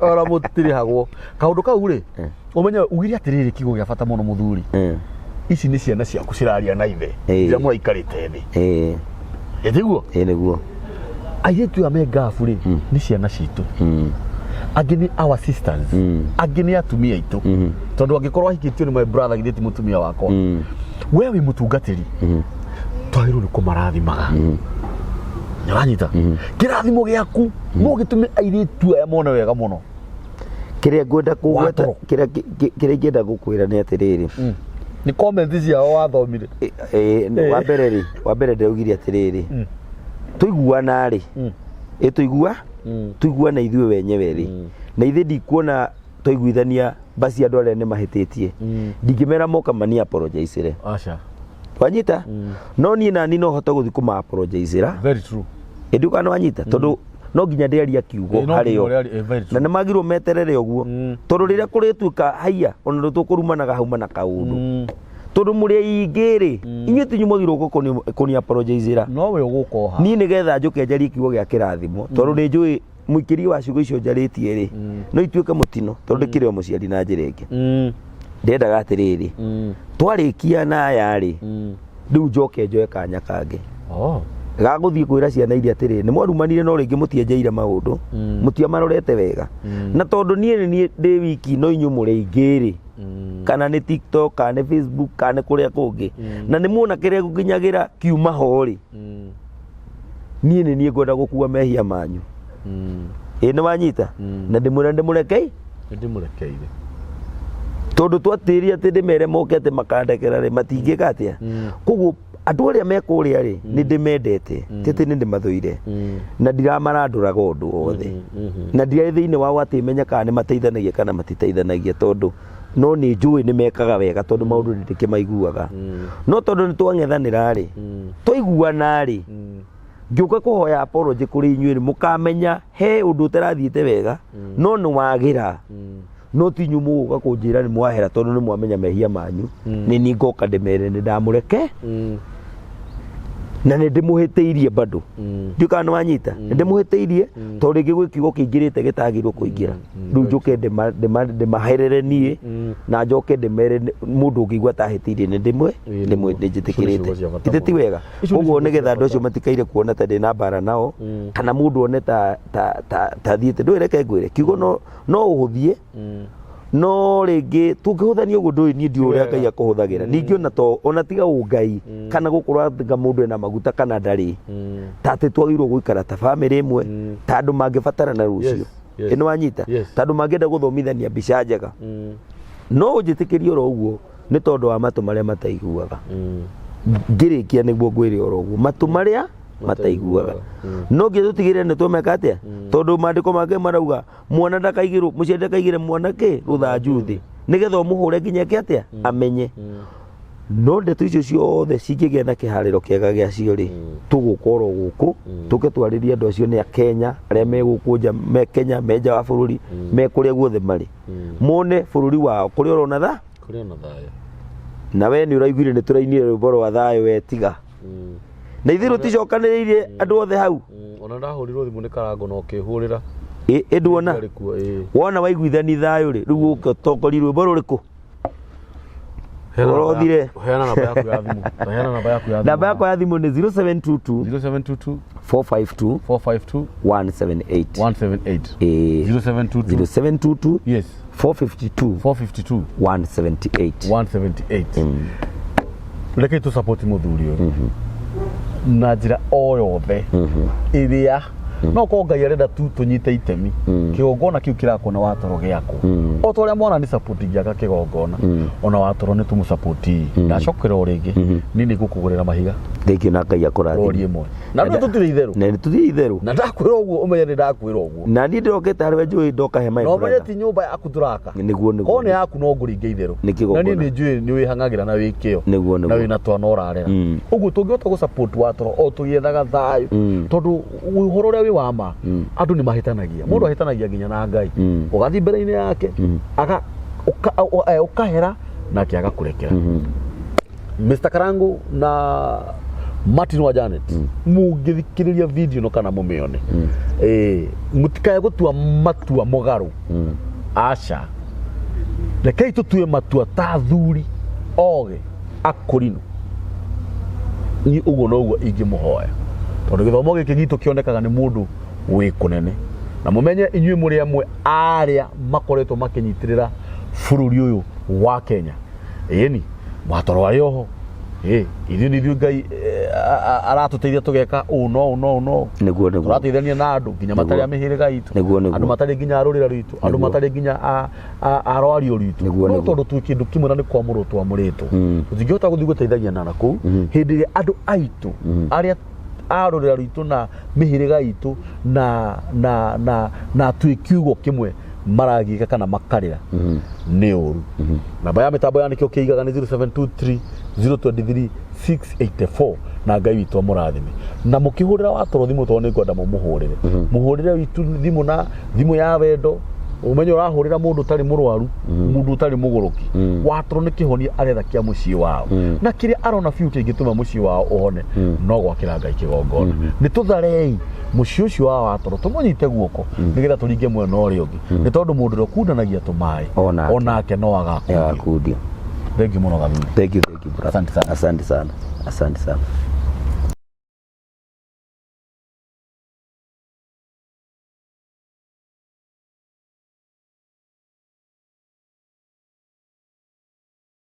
ora mũtirĩhagwo. Kaũndũ kau rĩ, ũmenye ugire atĩrĩrĩ kiugo gĩa bata mũno mũthuri. Ici nĩ ciana ciaku ciraria na ithe. Rĩrĩa mũraikarĩte thĩ. Ĩ tiguo? Ĩĩ nĩguo. Airĩtu aya me ngabu rĩ, nĩ ciana citũ. Angĩ nĩ our sisters. Angĩ nĩ atumia aitũ. Tondũ angĩkorwo ahikĩtio nĩ my brother githĩ ti mũtumia wakwa. We wĩ mũtungatĩri. Twagĩrĩirwo nĩ kũmarathimaga. Nĩwanyita? Kĩrathimo gĩaku no gĩtũme airĩtu aya mone wega mũno. Kĩrĩa ngwenda kũgweta Watoro. Kĩrĩa ingĩenda gũkwĩra nĩ atĩrĩrĩ. Nĩ comment ciao wathomire. Wa mbere rĩ, wa mbere ndĩraugire atĩrĩrĩ, tũiguana rĩ, ĩ tũigua tũiguana ithuĩ wenyewe rĩ, na ithuĩ ndikuona twaiguithania basi andũ arĩa nĩ mahĩtĩtie, ndingĩmera moka mani apologize. Aca. Wanyita? No niĩ nani no hote gũthiĩ kũma apologize. Very true. Ĩndĩ kana wanyita, tondũ no nginya ndĩaria kiugo No nginya harĩo. Very Na true. nĩ magirwo meterere ũguo, tondũ rĩrĩa kũrĩtuĩka haiya ona tũkũrumanaga hauma na kaũndũ, tondũ mũrĩ aingĩ rĩ, inyuĩ tinyu mwagirwo kũni apologize. No we ũgũka Niĩ nĩgetha njũke njarie kiugo gĩa kĩrathimo, tondũ nĩ njũĩ mũikĩrie wa ciugo icio njarĩtie rĩ, no ituĩke mũtino, tondũ ndĩkĩrĩ o mũciari na njĩra ĩngĩ. Ndendaga atĩrĩrĩ, twarĩkia na aya rĩ, rĩu njoke njoe kanya kangĩ Oh. ga gũthiĩ kwĩra ciana iria atĩrĩrĩ, nĩ mwarumanire no rĩngĩ mũtienjeire maũndũ, mũtiamarorete wega, na tondũ niĩ nĩ niĩ ndĩ wiki no inyuĩ mũrĩ aingĩ rĩ, kana nĩ TikTok, kana nĩ Facebook, kana nĩ kũrĩa kũngĩ, na nĩ muona kĩrĩa gũkinyagĩra kiuma ho rĩ, niĩ nĩ niĩ ngwenda gũkua mehia manyu. Ĩ nĩ wanyita? Na ndĩmwĩra ndĩmũrekei. Ndĩmũrekeire. Tondũ twatĩria atĩ ndĩmere moke atĩ makandekera rĩ, matingĩka atĩa. Koguo andũ arĩa me kũrĩa rĩ, nĩ ndĩmendete, ti atĩ nĩ ndĩmathũire, na ndiramarandũraga ũndũ wothe, na ndirarĩ thĩinĩ wao atĩ menye kana nĩ mateithanagia kana matiteithanagia, tondũ no nĩ njũĩ nĩ mekaga wega, tondũ maũndũ nĩ ndĩkĩmaiguaga. No tondũ nĩ twang'ethanĩra rĩ, twaiguana rĩ, ngĩũka kũhoya apology kũrĩ inyuĩ rĩ, mũkamenya he ũndũ ũtarathiĩte wega, no nĩ wagĩra, no ti inyuĩ mũgũka kũnjĩra nĩ mwahera, tondũ nĩ mwamenya mehia manyu. Nĩ niĩ ngoka ndĩmere nĩ ndamũreke na nĩ ndĩmũhĩtĩirie bado. Ndiũ kana nĩ wanyita, nĩ ndĩmũhĩtĩirie, tondũ rĩngĩ gwĩ kiugo kĩingĩrĩte gĩtagĩrĩirwo kũingĩra. Rĩu njũke ndĩmaherere niĩ na njoke ndĩmere mũndũ ũngĩigua atahĩtĩirie nĩ ndĩmwe Ĩĩ, ndĩmwe nĩguo. nĩ Icio nĩ njĩtĩkĩrĩte. ciugo cia bata Ithe ti mũno. wega Icio nĩ ũguo, ciugo cia nĩgetha andũ acio bata. matikaire kuona ta ndĩna mbara nao, kana mũndũ one ta thiĩte. Ndũĩ, reke ngwĩre kiugo, no ũhũthie, no rĩngĩ tũngĩhũthania ũguo, ndũĩ niĩ ndiũĩ ũrĩa Ngai akũhũthagĩra. Ningĩ ona to ona tiga ũngai kana gũkorwo anga mũndũ ena maguta kana ndarĩ, ta atĩ twagĩrĩirwo gũikara ta bamĩrĩ ĩmwe, ta andũ mangĩbatarana rũciũ. Ĩ nĩ wanyita? Yes. Ta andũ mangĩenda gũthomithania mbica njega, no ũnjĩtĩkĩrie oro ũguo, nĩ tondũ wa matũ marĩa mataiguaga. Ngĩrĩkia nĩguo ngwĩre oro ũguo, matũ marĩa mataiguaga, no nginya tũtigĩrĩre nĩ twameka atĩa, tondũ maandĩko make marauga mwana ndakaigĩrwo, mũciari ndakaigĩre mwana kĩ rũthanju thĩ nĩgetha ũmũhũre nginya eke atĩa, amenye. No ndeto icio ciothe cingĩgĩa na kĩharĩro kĩega gĩacio rĩ, tũgũkorwo gũkũ tũke twarĩrie andũ acio nĩ a Kenya arĩa me gũkũ nja, me Kenya, me nja wa bũrũri, me kũrĩa guothe marĩ, mone bũrũri wao kũrĩa ũrona tha Kũrĩ ona thayũ. Na we nĩ ũraiguire nĩ tũrainire rwĩmbo rwa thayũ, we tiga na ithuĩ rũticokanĩrĩirie andũ othe hau. Ona ndahũrirwo thimũ nĩ karango na ũkĩhũrĩra. Ĩ nduona Arĩ kuo, ĩĩ. Wona waiguithani thayũ rĩ, rĩu ũke ũtongorie rwĩmbo rũrĩkũ? Ũrothire. Heana namba yaku ya thimũ. Heana namba yaku ya thimũ. Namba yakwa ya thimũ nĩ 0722 0722 452 452 178. 178. Ĩĩ. 0722 0722 yes 452 452 178. 178. Rekei tũ support mũthuri ũyũ na njĩra o yothe ĩrĩa no korwo Ngai arenda tu tũnyite itemi. Kĩgongona kĩu kĩrakwo na watoro gĩakwo, o ta ũrĩa mwana nĩ support ingĩaka kĩgongona, ona watoro nĩ tũmũ support. Ndacokera o rĩngĩ, niĩ nĩ ngũkũgũrĩra mahiga. Thank you, na Ngai akũrathime. Rori ĩmwe na rĩu tũtirĩ itherũ. Na nĩ tũthiĩ itherũ. Na ndakwĩra ũguo, ũmenye nĩ ndakwĩra ũguo. Na niĩ ndĩrokĩte harĩ we, njũĩ ndoka he my Na ũmenye brother. ti nyũmba yaku tũraka. Nĩguo, nĩguo. Korwo nĩ yaku no ngũringe itherũ. Nĩ kĩgongona. Na niĩ nĩ njũĩ nĩ wĩhang'agĩra na wĩ kĩo Nĩguo, nĩguo. na wĩna twana ũrarera. Ũguo tũngĩhota gũ support watoro o tũgĩethaga thayũ, tondũ ũhoro ũrĩa wĩ wa ma, andũ nĩ mahĩtanagia. Mũndũ ahĩtanagia nginya na Ngai. Ũgathiĩ mbere-inĩ yake aga ũkahera nake agakũrekera. Mr. Karangu na Martin wa Janet, mũngĩthikĩrĩria video ĩno kana mũmĩone, mũtikae gũtua matua mũgarũ. Aca, rekei tũtue matua ta athuri ogĩ akũrinũ. Niĩ ũguo noguo ingĩmũhoya, tondũ gĩthomo gĩkĩ gitũ kĩonekaga nĩ mũndũ wĩ kũnene. Na mũmenye inyuĩ mũrĩ amwe arĩa makoretwo makĩnyitĩrĩra bũrũri ũyũ wa Kenya. Ĩni watoro arĩ oho. Ĩ ithuĩ nĩ ithuĩ Ngai aratũteithia tũgeka ũũ no ũũ no ũũ no ũũ. Nĩguo. Tũrateithania na andũ nginya matarĩ a mĩhĩrĩga itũ, Nĩguo. andũ matarĩ nginya a rũrĩra rwitũ, andũ matarĩ nginya a rwario rwitũ. Nĩguo, No nĩguo. tondũ twĩ kĩndũ kĩmwe na nĩ kwamũrwo twamũrĩtwo, tũtingĩhota gũthiĩ gũteithagia na nakũu hĩndĩ ĩrĩa andũ aitũ arĩa a rũrĩra rwitũ na mĩhĩrĩga itũ na twĩ kiugo kĩmwe maragika kana makarĩra nĩ ũru. Namba ya mĩtambo ya nĩkĩo kĩigaga nĩ 0723 023 684. Na Ngai witũ amũrathime. Na mũkĩhũrĩra watoro thimũ, tondũ nĩ ngwenda mũmũhũrĩre, mũhũrĩre witũ thimũ na thimũ ya wendo. Ũmenye ũrahũrĩra mũndũ ũtarĩ mũrwaru, mũndũ ũtarĩ mũgũrũki. Watoro nĩ kĩhonia aretha kĩa mũciĩ wao, na kĩrĩa arona biũ kĩngĩtũma mũciĩ wao ũhone no gwakĩra Ngai kĩgongona. Nĩ tũtharei mũciĩ ũcio wa watoro, tũmũnyite guoko nĩgetha tũringe mwena ũrĩa ũngĩ, nĩ tondũ mũndũ ũrĩa ũkundanagia tũmaĩ Onake. Onake no agakundio. Agakundio. Thank you mũno, gathuri. Thank you, thank you, brother. Asante sana. Asante sana, asante sana.